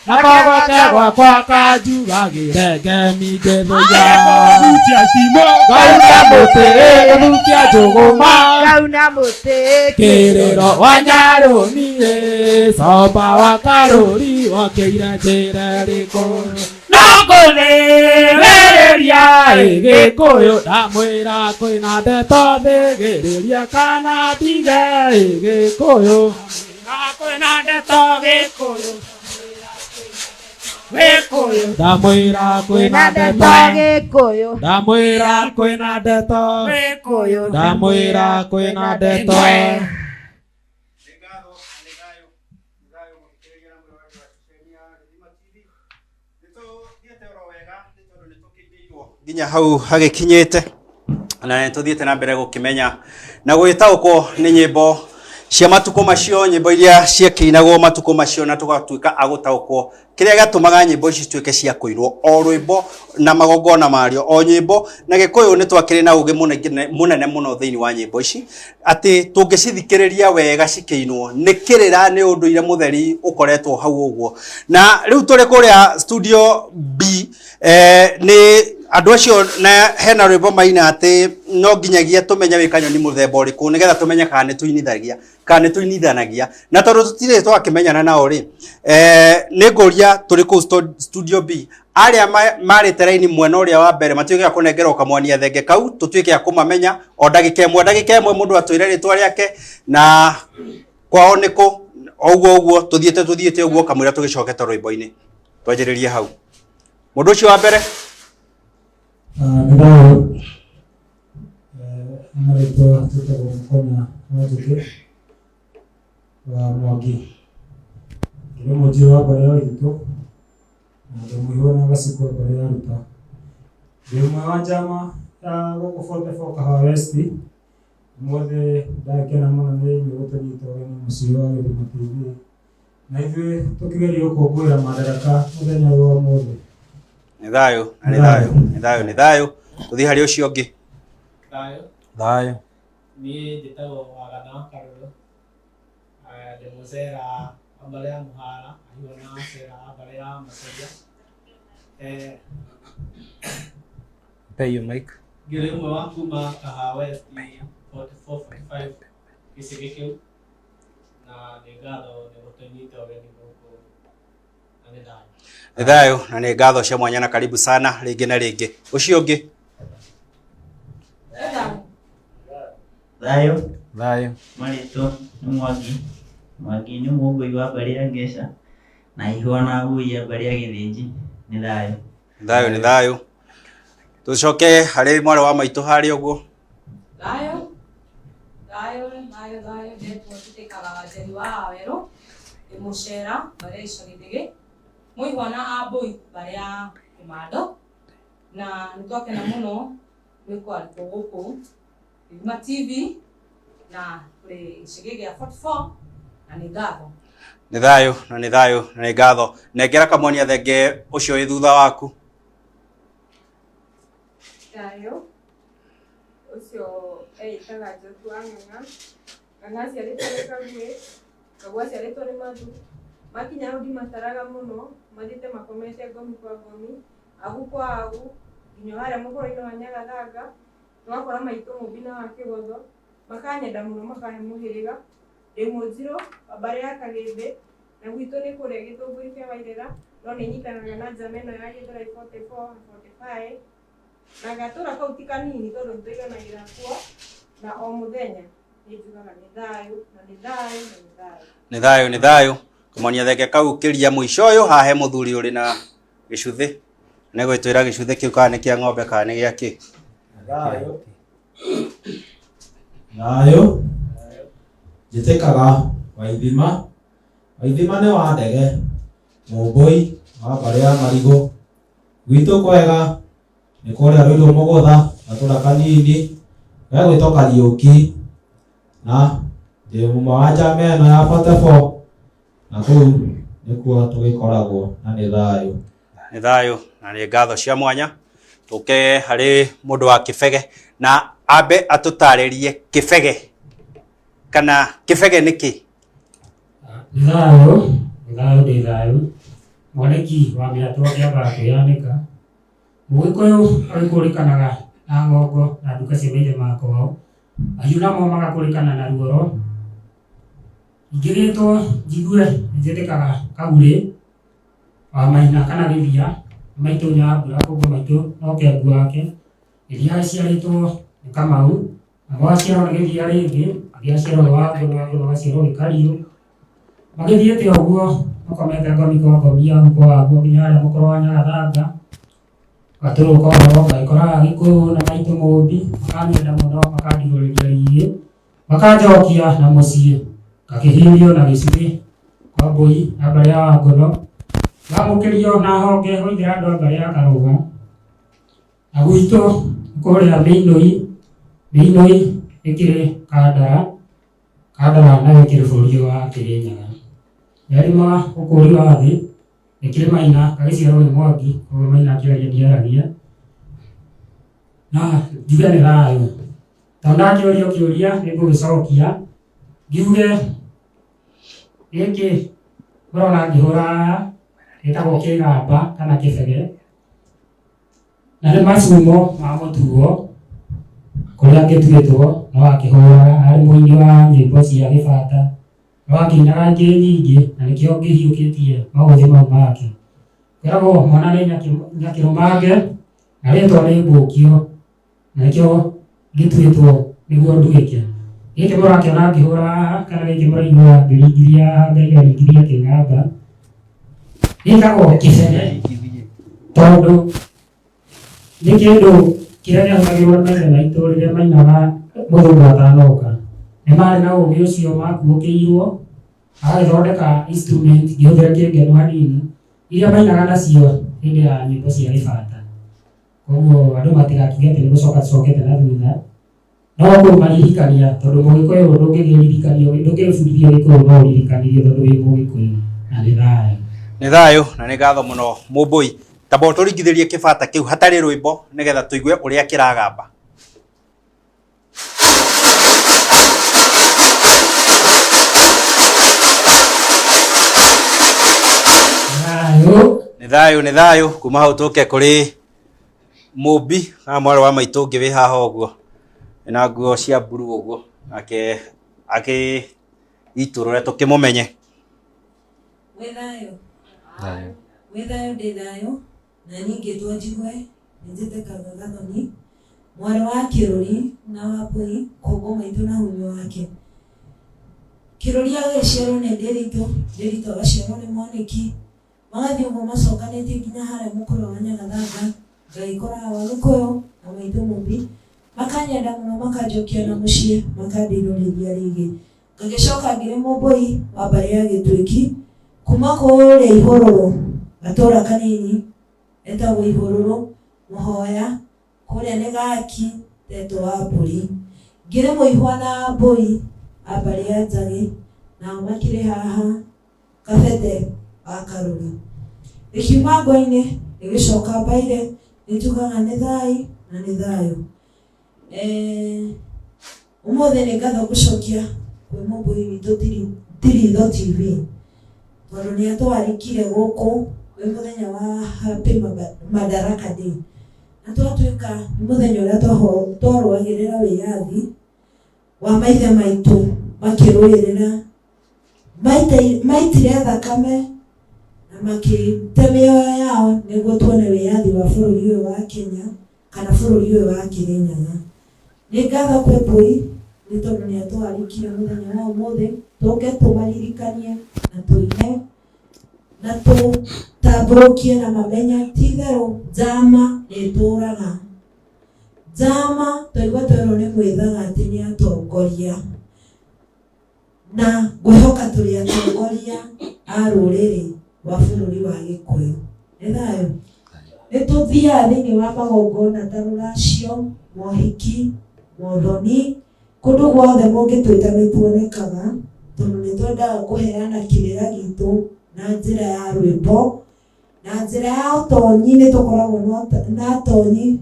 na kogote gwakwa kanjugagĩre ngemi ngĩthũya. Ngauna mũtĩ gĩthukia njũgũma Ngauna mũtĩ kĩrĩro wa nyarũmire comba wa karũri wokĩire njĩra ĩrĩkũ. No ngũthĩrĩria Gĩkũyũ ndamwĩra kwĩna ndeto thĩgĩrĩria kana ndige Gĩkũyũ. Kwĩna ndeto Gĩkũyũ. Gĩkũyũ. Ndamwĩra kwĩna ndeto Gĩkũyũ. Ndamwĩra kwĩna ndeto Gĩkũyũ. Ndamwĩra kwĩna ndeto. Nginya hau hagĩkinyĩte na nĩ tũthiĩte na mbere gũkĩmenya na gwĩtaũkwo nĩ nyĩmbo cia matukũ macio, nyĩmbo iria ciakĩinagwo matukũ macio, na tũgatuĩka a gũtaũkwo kĩrĩa gĩatũmaga nyĩmbo ici cituĩke cia kũinwo, o rwĩmbo na magongona marĩo, o nyĩmbo na Gĩkũyũ. Nĩ twakĩrĩ na ũgĩ mũnene mũno thĩinĩ wa nyĩmbo ici, atĩ tũngĩcithikĩrĩria wega cikĩinwo nĩ kĩrĩra, nĩ ũndũire mũtheri ũkoretwo hau ũguo. Na rĩu tũrĩ kũrĩa studio B, nĩ andũ acio na hena rwĩmbo maina atĩ no nginyagia tũmenye wĩ kanyoni mũthemba ũrĩkũ nĩgetha tũmenye kana nĩ tũinithagia kana nĩ tũinithanagia, na tondũ tũtirĩ twakĩmenyana nao rĩ, nĩ ngũria tũrĩ kũu studio B arĩa marĩte raini mwena ũrĩa wa mbere matuĩke a kũnengerwo kamwania thenge kau, tũtuĩke a kũmamenya o ndagĩka ĩmwe ndagĩka ĩmwe, mũndũ atwĩre rĩtwa rĩake na kwao nĩ kũ, ũguo ũguo tũthiĩte tũthiĩte ũguo kamũira tũgĩcokete rwĩmbo-inĩ. Twanjĩrĩrie hau mũndũ ũcio wa mbere. Nĩ thayũ. Marĩtwa twĩtagwo Mũkonya wa Njũkĩ wa Mwangi. Ndĩ mũnjirũ wa mbarĩ ya Waithitũ na ndĩ mũihwa na gacikũ wa mbarĩ ya Ruta. Ndĩ ũmwe wa njama ya gũkũ 44 Kahawa West. Ũmũthĩ ndakena mũno nĩ inyuĩ gũtũnyita ũgeni mũciĩ wa Gĩthima TV na ithuĩ tũkĩgeria gũkũngũĩra madaraka mũthenya ũyũ wa ũmũthĩ. Nĩ thayũ na nĩ thayũ, nĩ thayũ, nĩ thayũ. Tũthiĩ harĩ ũcio ũngĩ. Thayũ. Thayũ. Niĩ njĩtagwo Wagana wa Karũrũ. Ndĩ mũcera wa mbarĩ ya Mũhara, ahiũ na acera a mbarĩ ya Macaria. Pay your mic. Ngĩrĩ ũmwe wa kuma Kahawa West 44 45 gĩcigĩ kĩu, na nĩ ngatho nĩ gũtũnyita ũgeni gũkũ na nĩ thayũ. Nĩ thayũ na nĩ ngatho cia mwanya na karibu sana rĩngĩ na rĩngĩ. Ũcio ũngĩ. Thayũ. Thayũ. Marĩtwa nĩ Mwangi. Mwangi nĩ mũngũi wa mbarĩ ya Ngeca na ihũa na ngui ya mbarĩ ya Gĩthĩnji. Nĩ thayũ. Thayũ nĩ thayũ. Tũcoke harĩ mwarĩ wa maitũ harĩa ũguo. Thayũ. Thayũ, thayũ, thayũ, ndetwo njĩtĩkaga Wanjeri wa Wawerũ, ndĩ mũcera mbarĩ ya Icagi-Thĩgĩ, mũihwa na ambũi mbarĩ ya Kĩmando, na nĩ twakena mũno nĩ kwarĩkwo gũkũ Gĩthima TV na kũrĩ gĩcigĩ gĩa 44 na nĩ ngatho. Nĩ thayũ na nĩ thayũ na nĩ ngatho. Nengera kamwania thenge ũcio wĩ thutha waku. Thayũ. Ũcio eĩtaga Njoku wa Ng'ang'a. Ng'ang'a aciarĩtwo nĩ Kaguĩ, Kaguĩ aciarĩtwo nĩ Mathu. Makinya hau ndimataraga mũno, mathiĩte makomete ngomi kwa ngomi, agu kwa agu, nginya harĩa mũhuro-inĩ wa Nyagathanga, tũgakora maitũ Mũmbi na wa Kĩgotho, makanyenda mũno makahe mũhĩrĩga. Ndĩ mũnjirũ wa mbarĩ ya Kagĩmbĩ, na gwitũ nĩ kũrĩa Gĩtũngũri kĩa Wairĩra, no nĩ nyitanaga na njama ĩno ya Gĩthũrai 44 45. Na gatũra kau ti kanini tondũ nĩtũiganagĩra kuo, na o mũthenya nĩ njugaga nĩ thayũ na nĩ thayũ na nĩ thayũ. Nĩ thayũ nĩ thayũ. Kũmonia thenge kau kĩria mũico ũyũ hahe mũthuri ũrĩ na gĩcuthĩ. Nĩ gwĩtwĩra gĩcuthĩ kĩu kana nĩ kĩa ng'ombe kana nĩ gĩa kĩ. Thayũ. Thayũ. Njĩtĩkaga Waithima. Waithima nĩ wa ndege. Mũmbũi wa mbarĩ ya marigũ. Gwitũ kwega nĩ kũrĩa Rũirũ Mũgũtha gatũra kanini gegwĩtwo Kariũki na ndĩ mũmwe wa njama ĩno ya 44 na kũu nĩkuo tũgĩkoragwo na nĩ thayũ. Nĩ thayũ na nĩ ngatho cia mwanya. Tũke harĩ mũndũ wa kĩbege na ambe atũtarĩrie kĩbege kana kĩbege nĩ kĩ. Nĩ thayũ, nĩ thayũ ndĩ thayũ. Mwanĩki wa mĩatũ akĩambaga kwĩyanĩka. Mũgĩkũyũ agĩkũrĩkanaga na ng'ongo na nduka cia maithe ma kwao. Mahiũ namo magakũrĩkana na ruoro. Ingĩgĩtwo njigue nĩnjĩtĩkaga kagurĩ wa maina kana gĩthia, maitũ Nyambura koguo maitũ no kĩangu wake. Gĩthia aciarĩtwo nĩ Kamau, namo aciarwo nĩ Gĩthia rĩngĩ, Gĩthia aciarwo nĩ Wangũ na Wangũ agaciarwo nĩ Kariũ. Magĩthiĩte ũguo makomete ngomi kwa ngomi agu kwa agu nginya harĩa mũkũrũ wa Nyagathanga, gatũrũka ũhoro ngagĩkoraga Gĩkũyũ na maitũ Mũmbi, makanyenda mũno makandigũrĩria rigĩ, makanjokia na mũciĩ, ngakĩhiũrio na gĩcurĩ kwa mbũi na mbarĩ ya Wangono, ngamũkĩrio na honge gũithĩra andũ a mbarĩ ya Karũga, na gwitũ kũrĩa Mĩinũi, Mĩinũi ĩkĩrĩ Kandara, Kandara nayo ĩkĩrĩ bũrũri ũyũ wa Kĩrĩnyaga. Merĩ ma ũkũri wa thĩ nĩkĩrĩ Maina gagĩciarwo nĩ Mwangi, koguo Maina akĩaria ndiaragia. Na njuge nĩ thayũ. Tondũ ndakĩũrio kĩũria nĩngũgĩcokia ngiuge gĩkĩ mũrona ngĩhũra haha gĩtagwo kĩgamba kana kĩbege na nĩ macumo ma mũtuo kũrĩa ngĩtuĩtwo no akĩhũraga arĩ mũini wa nyĩmbo cia gĩbata no akĩinaga ingĩ nyingĩ na nĩkĩo ngĩhiũkĩtie maũthĩ mau make. Kwĩragwo mwana nĩ nyakĩrũmange na rĩtwa nĩ mbũkio na nĩkĩo ngĩtuĩtwo nĩguo nduĩke. Gĩkĩ mũrakĩona ngĩhũra haha kana gĩkĩ mũraigua ngĩringithia haha ngaigaringithia kĩgamba gĩtagwo kĩbege tondũ nĩ kĩndũ kĩrĩa kĩahũthagĩrwo nĩ maithe maitũ rĩrĩa mainaga mũthũngũ atanoka. Nĩ marĩ na ũgĩ ũcio makuũkĩirwo agagĩthondeka instrument ngĩhũthĩra kĩngeno hanini iria mainaga nacio hĩndĩ ya nyĩmbo cia gĩbata. Koguo andũ matigakiuge atĩ nĩ gũcoka tũcokete na thutha no kũmaririkania tondũ mũgĩkũyũ ndũngĩkĩririkanio ndũngĩbundithio gĩkũyũ no ũririkanirio tondũ wĩ mũgĩkũyũ na nĩ thayũ. Nĩ thayũ na nĩ ngatho mũno Mũmbũi. Tamba ũtũringithĩrie kĩbata kĩu hatarĩ rwĩmbo nĩgetha tũigue ũrĩa kĩragamba. Thayũ. Nĩ thayũ nĩ thayũ kuma hau tũke kũrĩ Mũmbi na mwarĩ wa maitũ ũngĩ wĩ haha ũguo na nguo cia mburuu ũguo nake akĩitũrũre tũkĩmũmenye. Wĩ thayũ. Wĩ thayũ ndĩ thayũ na niĩ ngĩtwo njigue nĩ njĩtĩkaga Gathoni mwarĩ wa Kĩrũri na wa Mbũi kũngũ maitũ na hunyũ wake. Kĩrũri agĩciarwo nĩ Ndĩritũ, Ndĩritũ agaciarwo nĩ Mwanĩki, magathiĩ ũguo macokanĩtie nginya harĩa mũkũrũ wa Nyagathanga, ngagĩkora wa Gĩkũyũ na maitũ Mũmbi, makanyenda mũno makanjokia na mũciĩ makandĩirũrĩria rĩngĩ. Ngagĩcoka ngĩrĩ Mũmbũi wa mbarĩ ya Gĩtuĩki kuma kũrĩa Ihũrũrũ gatũra kanini etagwo Ihũrũrũ Mũhoya kũrĩa nĩ Gaki tetwo wa mbũri. Ngĩrĩ mũihwa na mbũi a mbarĩ ya Njagĩ nao makĩrĩ haha Kabete wa Karũri. Rĩkiuma ngwa-inĩ rĩgĩcoka mbaire nĩnjugaga nĩ thai na nĩ thayũ. Ũmũthĩ nĩ ngatho ngũcokia kwĩ mũmbũi witũ Tiritho TV tondũ nĩ atwarĩkire gũkũ wĩ mũthenya wa Happy Madaraka Day na twatuĩka nĩ mũthenya ũrĩa twarũagĩrĩra wĩyathi wa maithe maitũ makĩrũĩrĩra maitire thakame na makĩte mĩoyo yao nĩguo tuone wĩyathi wa bũrũri ũyũ wa Kenya kana bũrũri ũyũ wa Kĩrĩnyaga. Nĩ ngatho kwĩ Mbũi nĩ tondũ nĩ atwarĩkire mũthenya wa ũmũthĩ tũke tũmaririkanie Na tũine na tũtambũrũkie na mamenye ti itherũ njama nĩ ĩtũraga. Njama twaigua twerwo nĩ mwĩthaga atĩ nĩ atongoria, na ngwĩhoka tũrĩ atongoria a rũrĩrĩ rwa bũrũri wa Gĩkũyũ. Nĩ thayũ. Nĩ tũthiaga thĩinĩ wa magongona ta rũracio, mohiki, mothoni, kũndũ guothe mũngĩtwĩta nĩ tuonekaga, tondũ nĩ twendaga kũheana kĩrĩra gitũ na njĩra ya rwĩmbo, na njĩra ya ũtonyi. Nĩ tũkoragwo na atonyi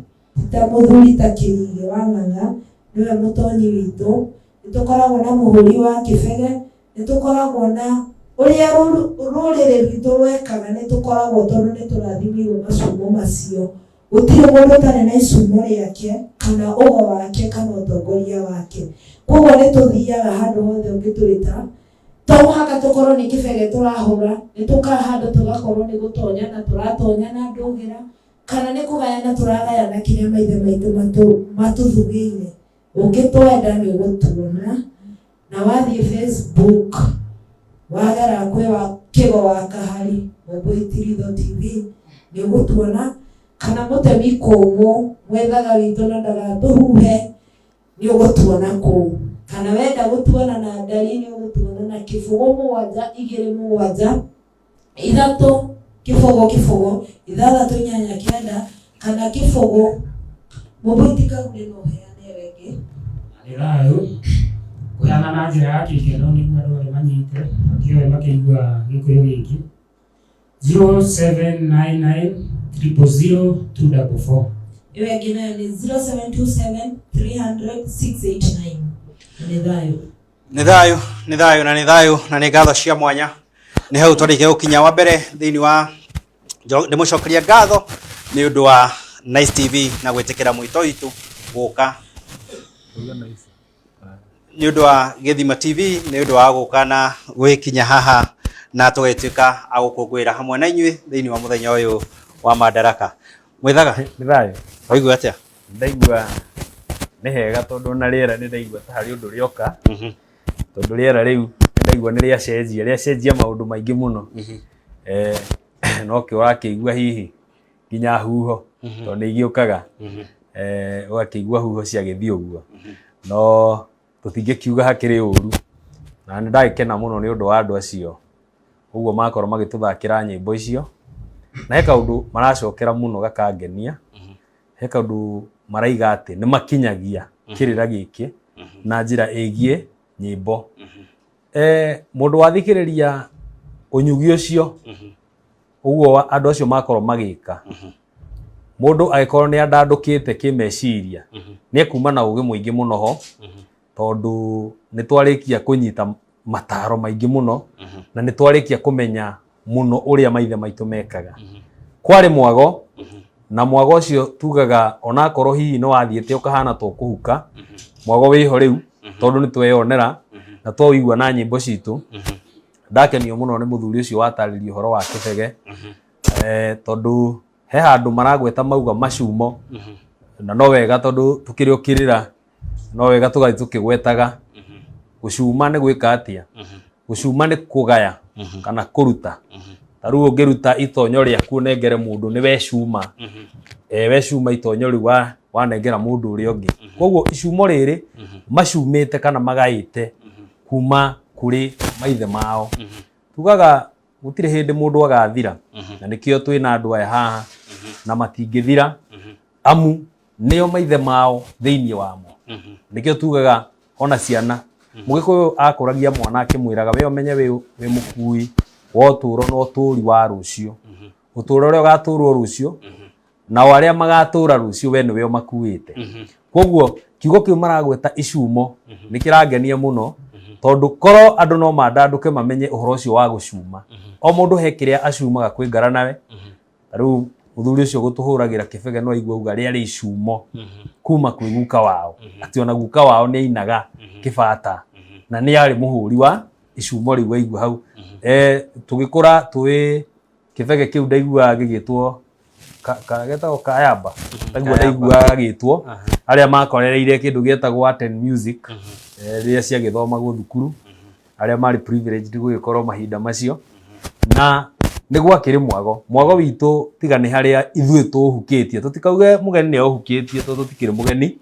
ta mũthuri ta Kĩrigĩ wa Ng'ang'a, nĩwe mũtonyi witũ. Nĩ tũkoragwo na mũhũri wa kĩbege, nĩ tũkoragwo na ũrĩa rũrĩrĩ rwitũ rwekaga, nĩ tũkoragwo tondũ nĩ tũrathimĩirwo macumo macio. Gũtirĩ mũndũ ũtarĩ na icumo rĩake kana ũgo wake kana ũtongoria wake. Koguo nĩ tũthiaga handũ hothe ũngĩtwĩta, to mũhaka tũkorwo nĩ kĩbege tũrahũra, nĩ tũkaga handũ tũgakorwo nĩ gũtonyana tũratonyana ndũgĩra, kana nĩ kũgayana tũragayana kĩrĩa maithe maitũ matũthugĩire. Ũngĩtwenda nĩ ũgũtuona, na wathiĩ Facebook wagera kwĩ wa Kĩgo wa Kahari Mũmbũi Tiritho TV nĩ ũgũtuona, kana mũtemi kũmũ mwethaga witũ na ndagatũhuhe nĩ ũgũtuona kũu, kana wenda gũtuona na ndari nĩ ũgũtuona na 0 7 2 7 3 0 0 6 8 9 kana 0. Mũmbũi ti Kagure no ũheane ĩyo ĩngĩ. Nĩ thayũ. Kũheana na njĩra ya kĩkeno nĩguo andũ othe manyite, makĩoe makĩigua Gĩkũyũ gĩkĩ. 0799 000 244. Ĩyo ĩngĩ nayo nĩ 0727 300 689. Nĩ thayũ. Nĩ thayũ, nĩ thayũ na nĩ thayũ na nĩ ngatho cia mwanya. Nĩ hau twarĩkia gũkinya wa mbere thĩinĩ wa ndĩmũcokeria ngatho nĩ ũndũ wa Nice TV na gwĩtĩkĩra mwĩto witũ gũka, nĩ ũndũ wa Gĩthima TV nĩ ũndũ wa gũka na gwĩkinya haha na tũgĩtuĩka a gũkũngũĩra hamwe na inyuĩ thĩinĩ wa mũthenya ũyũ wa Madaraka. Mwĩthaga? Nĩ thayũ. Waigua atĩa? Ndaigua nĩ hega, tondũ ona rĩera nĩ ndaigua ta harĩ ũndũ rĩoka, tondũ rĩera rĩu nĩ ndaigua nĩ rĩacenjia, rĩacenjia maũndũ maingĩ mũno. No kĩo ũrakĩigua hihi nginya huho, tondũ nĩ igĩũkaga, ũgakĩigua huho ciagĩthiĩ ũguo, no tũtingĩkiuga hakĩrĩ ũru. Na nĩ ndagĩkena mũno nĩ ũndũ wa andũ acio ũguo makorwo magĩtũthakĩra nyĩmbo icio, na he kaũndũ maracokera mũno gakangenia. He kaũndũ maraiga atĩ nĩ makinyagia kĩrĩra gĩkĩ na njĩra ĩgiĩ nyĩmbo. Mũndũ wathikĩrĩria ũnyugi ũcio ũguo andũ acio makorwo magĩka, mũndũ agĩkorwo nĩ andandũkĩte kĩmeciria, nĩ ekuma na ũgĩ mũingĩ mũno ho, tondũ nĩ twarĩkia kũnyita mataro maingĩ mũno, na nĩ twarĩkia kũmenya mũno ũrĩa maithe maitũ mekaga. Kwarĩ mwago, na mwago ũcio tugaga onakorwo hihi nĩ wathiĩte ũkahana ta ũkũhuka, mwago wĩho rĩu, tondũ nĩ tweyonera na twaũigua na nyĩmbo citũ. Ndakenio mũno nĩ mũthuri ũcio watarĩria ũhoro wa kĩbege, tondũ he handũ maragweta mauga macumo, na no wega tondũ tũkĩrĩ o kĩrĩra, no wega tũgathiĩ tũkĩgwetaga. Gũcuma nĩ gwĩka atĩa? Gũcuma nĩ kũgaya kana kũruta. Ta rĩu ũngĩruta itonyo rĩaku ũnengere mũndũ, nĩ wecuma. Wecuma itonyo rĩu wanengera mũndũ ũrĩa ũngĩ. Koguo icumo rĩrĩ macumĩte kana magaĩte kuma kũrĩ maithe mao. Tugaga gũtirĩ hĩndĩ mũndũ agathira, na nĩkĩo twĩna andũ aya haha na matingĩthira, amu nĩo maithe mao thĩinĩ wamo. Nĩkĩo tugaga ona ciana, Mũgĩkũyũ akũragia mwana akĩmwĩraga we ũmenye wĩ mũkui wa ũtũũro na ũtũũri wa rũciũ, ũtũũro ũrĩa ũgatũũrwo rũciũ, nao arĩa magatũũra rũciũ we nĩwe ũmakuĩte. Koguo kiugo kĩu maragweta icumo nĩ kĩrangenia mũno, tondũ korwo andũ no mandandũke mamenye ũhoro ũcio wa gũcuma. O mũndũ he kĩrĩa acumaga kwĩ ngara nawe. Ta rĩu mũthuri ũcio gũtũhũragĩra kĩbege no aigua auga rĩarĩ icumo kuma kwĩ guka wao, atĩ ona guka wao nĩ ainaga kĩbata na nĩ arĩ mũhũri wa icumo rĩu waigua hau. Tũgĩkũra twĩ kĩbege kĩu ndaiguaga gĩgĩtwo getagwo kayamba, ndaigua ndaiguaga gĩgĩtwo arĩa makorereire kĩndũ gĩetagwo Art and Music, rĩrĩa ciagĩthomagwo thukuru. Arĩa marĩ privileged gũgĩkorwo mahinda macio na nĩ gwakĩrĩ mwago. Mwago witũ tiga nĩ harĩa ithuĩ tũũhukĩtie, tũtikauge mũgeni nĩ aũhukĩtie tondũ tũtikĩrĩ mũgeni,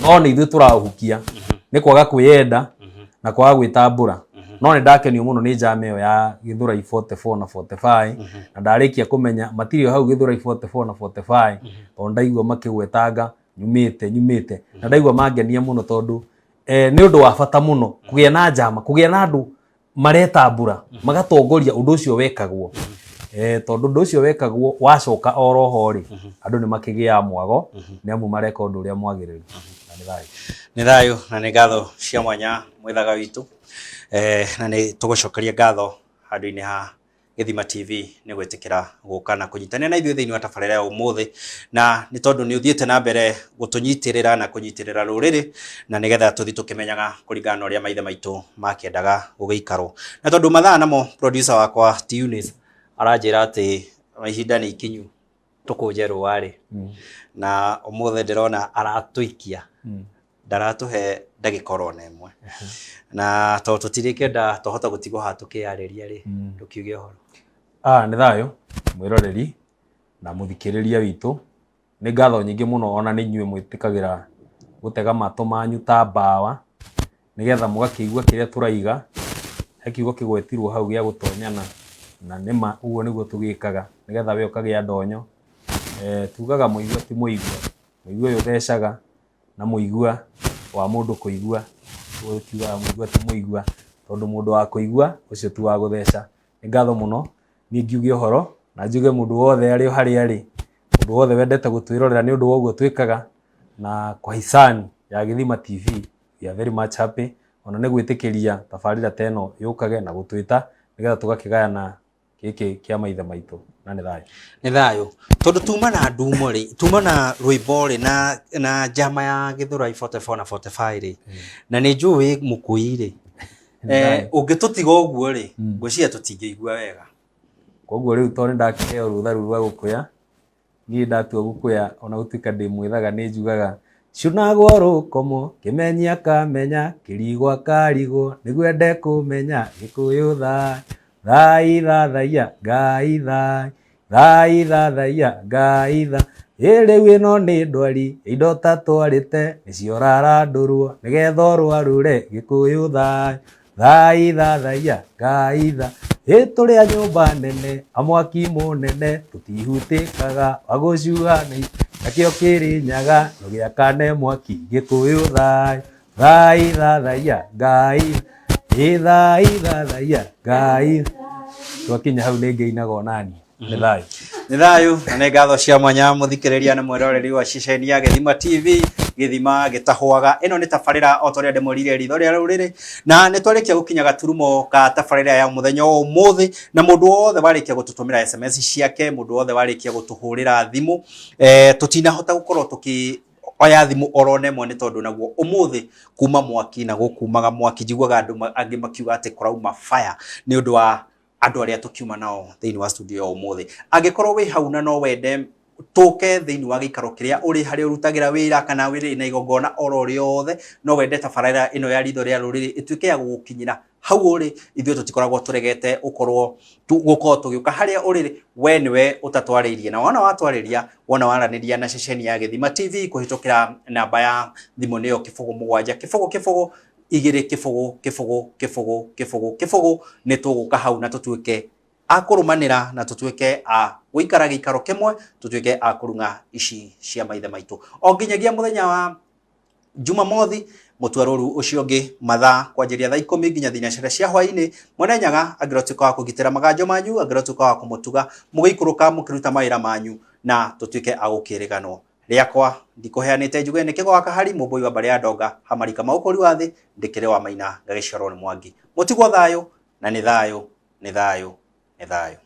no nĩ ithuĩ tũraũhukia nĩ kwaga kwĩyenda na kwaga gwĩtambũra. No nĩ ndakenio mũno nĩ njama ĩyo ya Gĩthũrai 44 na 45, na ndarĩkia kũmenya matirĩ o hau Gĩthũrai 44 na 45, tondũ ndaigua makĩgwetanga nyumĩte nyumĩte na ndaigua mangenia mũno, tondũ nĩ ũndũ wa bata mũno kũgĩa na njama, kũgĩa na andũ maretambũra magatongoria ũndũ ũcio wekagwo, tondũ ũndũ ũcio wekagwo wacoka oroho rĩ, andũ nĩ makĩgĩaga mwago nĩ amu mareka ũndũ ũrĩa mwagĩrĩru. Na nĩ thayũ. Nĩ thayũ na nĩ ngatho cia mwanya mwĩthaga witũ, na nĩ tũgũcokeria ngatho handũ-inĩ ha Gĩthima TV nĩ gwĩtĩkĩra gũka na kũnyitanĩra na ithuĩ thĩinĩ wa tabarĩra ya ũmũthĩ, na nĩ tondũ nĩ ũthiĩte na mbere gũtũnyitĩrĩra na kũnyitĩrĩra rũrĩrĩ, na nĩgetha tũthiĩ tũkĩmenyaga kũringana na ũrĩa maithe maitũ makĩendaga gũgĩikarwo. Na tondũ mathaa namo producer wakwa ti Eunice aranjĩra atĩ ihinda nĩ ikinyu tũkũnje rũa rĩ, na ũmũthĩ ndĩrona aratũikia, ndaratũhe ndagĩka oro na ĩmwe, na tondũ tũtirĩkĩenda twahota gũtigwo haha tũkĩyarĩria rĩ, tũkiuge ũhoro. Nĩ thayũ mwĩroreri na mũthikĩrĩria witũ. Nĩ ngatho nyingĩ mũno ona nĩ inyuĩ mwĩtĩkagĩra gũtega matũ manyu ta mbawa nĩgetha mũgakĩigua kĩrĩa tũraiga. He kiugo kĩgwetirwo hau gĩa gũtonyana, na nĩma ũguo nĩguo tũgĩkaga nĩgetha we ũkagĩa ndonyo. Tugaga mũigua ti mũigua, mũigua ũyũ ũthecaga na mũigua wa mũndũ kũigua, ũguo kiugaga mũigua ti mũigua, tondũ mũndũ wa kũigua ũcio ti wa gũtheca. Nĩ ngatho mũno, niĩ ngiuge ũhoro na njuge mũndũ wothe arĩ o harĩa arĩ, mũndũ wothe wendete gũtwĩrorera nĩ ũndũ wa ũguo twĩkaga, na kwa hisani ya Gĩthima TV, we are very much happy ona nĩ gwĩtĩkĩria tabarĩra ta ĩno yũkage na gũtwĩta nĩgetha tũgakĩgayana gĩkĩ kĩa maithe maitũ, na nĩ thayũ. Nĩ thayũ tondũ tuma na ndumo rĩ, tuma na rwĩmbo rĩ, na njama ya Gĩthũrai 44 na 45 rĩ, na nĩ njũĩ mũkũi rĩ, ũngĩtũtiga ũguo rĩ, ngwĩciria tũtingĩigua wega. Koguo rĩu tondũ nĩ ndakĩheo rũtha rũu rwa gũkũya, niĩ ndatua gũkũya ona gũtuĩka ndĩ mwĩthaga nĩ njugaga cunagwo rũkomo kĩmenya kamenya kĩrigwa karigwo nĩguo ende kũmenya Gĩkũyũ thai thai thathaiya Ngai thai thai thathaiya Ngai tha ĩ rĩu ĩno nĩ ndwari indo ta twarĩte nĩcio ũrarandũrwo nĩgetha ũrwarũre Gĩkũyũ thai thai thathaiya Ngai tha ĩ tũrĩ a nyũmba nene a mwaki mũnene tũtihutĩkaga wagũcuha nakĩo kĩrĩ nyaga ndũgĩakane mwaki Gĩkũyũ thai thai thathaiya Ngai ĩ thai thathaiya Ngai. Twakinya hau nĩ ngĩinaga onani. Nĩ thayũ. Nĩ thayũ na nĩ ngatho cia mwanya mũthikĩrĩria na mwĩroreri wa ceceni ya Gĩthima TV, gĩthima gĩtahũaga. Ĩno nĩ tabarĩra o ta ũrĩa ndĩmwĩrire, ritho rĩa rũrĩrĩ, na nĩ twarĩkia gũkinya gaturumo ka tabarĩra ya mũthenya wa ũmũthĩ, na mũndũ wothe warĩkia gũtũtũmĩra SMS ciake, mũndũ wothe warĩkia gũtũhũrĩra thimũ, tũtinahota gũkorwo tũkĩ oya thimũ oro na ĩmwe, nĩ tondũ naguo ũmũthĩ kuma mwaki na gũkumaga mwaki, njiguaga andũ angĩ makiuga atĩ kũrauma fire nĩ ũndũ wa andũ arĩa tũkiuma nao thĩinĩ wa studio ya ũmũthĩ. Angĩkorwo wĩ hau na no wende tũke thĩinĩ wa gĩikaro kĩrĩa ũrĩ, harĩa ũrutagĩra wĩra kana wĩrĩ na igongona oro rĩothe, no wende tabarĩra ĩno ya ritho rĩa rũrĩrĩ ĩtuĩke ya gũgũkinyĩra hau ũrĩ, ithuĩ tũtikoragwo tũregete ũkorwo gũkorwo tũgĩũka harĩa ũrĩ, we nĩwe ũtatwarĩirie. Na wona watwarĩria, wona waranĩria na ceceni ya Gĩthima TV kũhĩtũkĩra namba ya thimũ nĩyo 0 7 0 0 2 0 0 0 0 0, nĩ tũgũka hau na tũtuĩke a kũrũmanĩra na tũtuĩke a gũikara gĩikaro kĩmwe, tũtuĩke a kũrung'a ici cia maithe maitũ o nginyagia mũthenya wa Jumamothi mũtwarũru ũcio ũngĩ, mathaa kwanjĩria thaa 10 nginya thinacara cia hwaĩ-inĩ. Mwene Nyaga angĩrotuĩka wa kũgitĩra maganjo manyu, angĩrotuĩka wa kũmũtuga mũgĩikũrũka mũkĩruta mawĩra manyu, na tũtuĩke a gũkĩrĩganwo. Rĩakwa ndikũheanĩte njuge nĩ kĩgo wa kahari mũmbũi wa mbarĩ ya ndonga hamarika ma ũkũri wa thĩ, ndĩkĩrĩ wa maina ngagĩciarwo nĩ Mwangi. Mũtigwo thayũ na nĩ thayũ, nĩ thayũ, nĩ thayũ.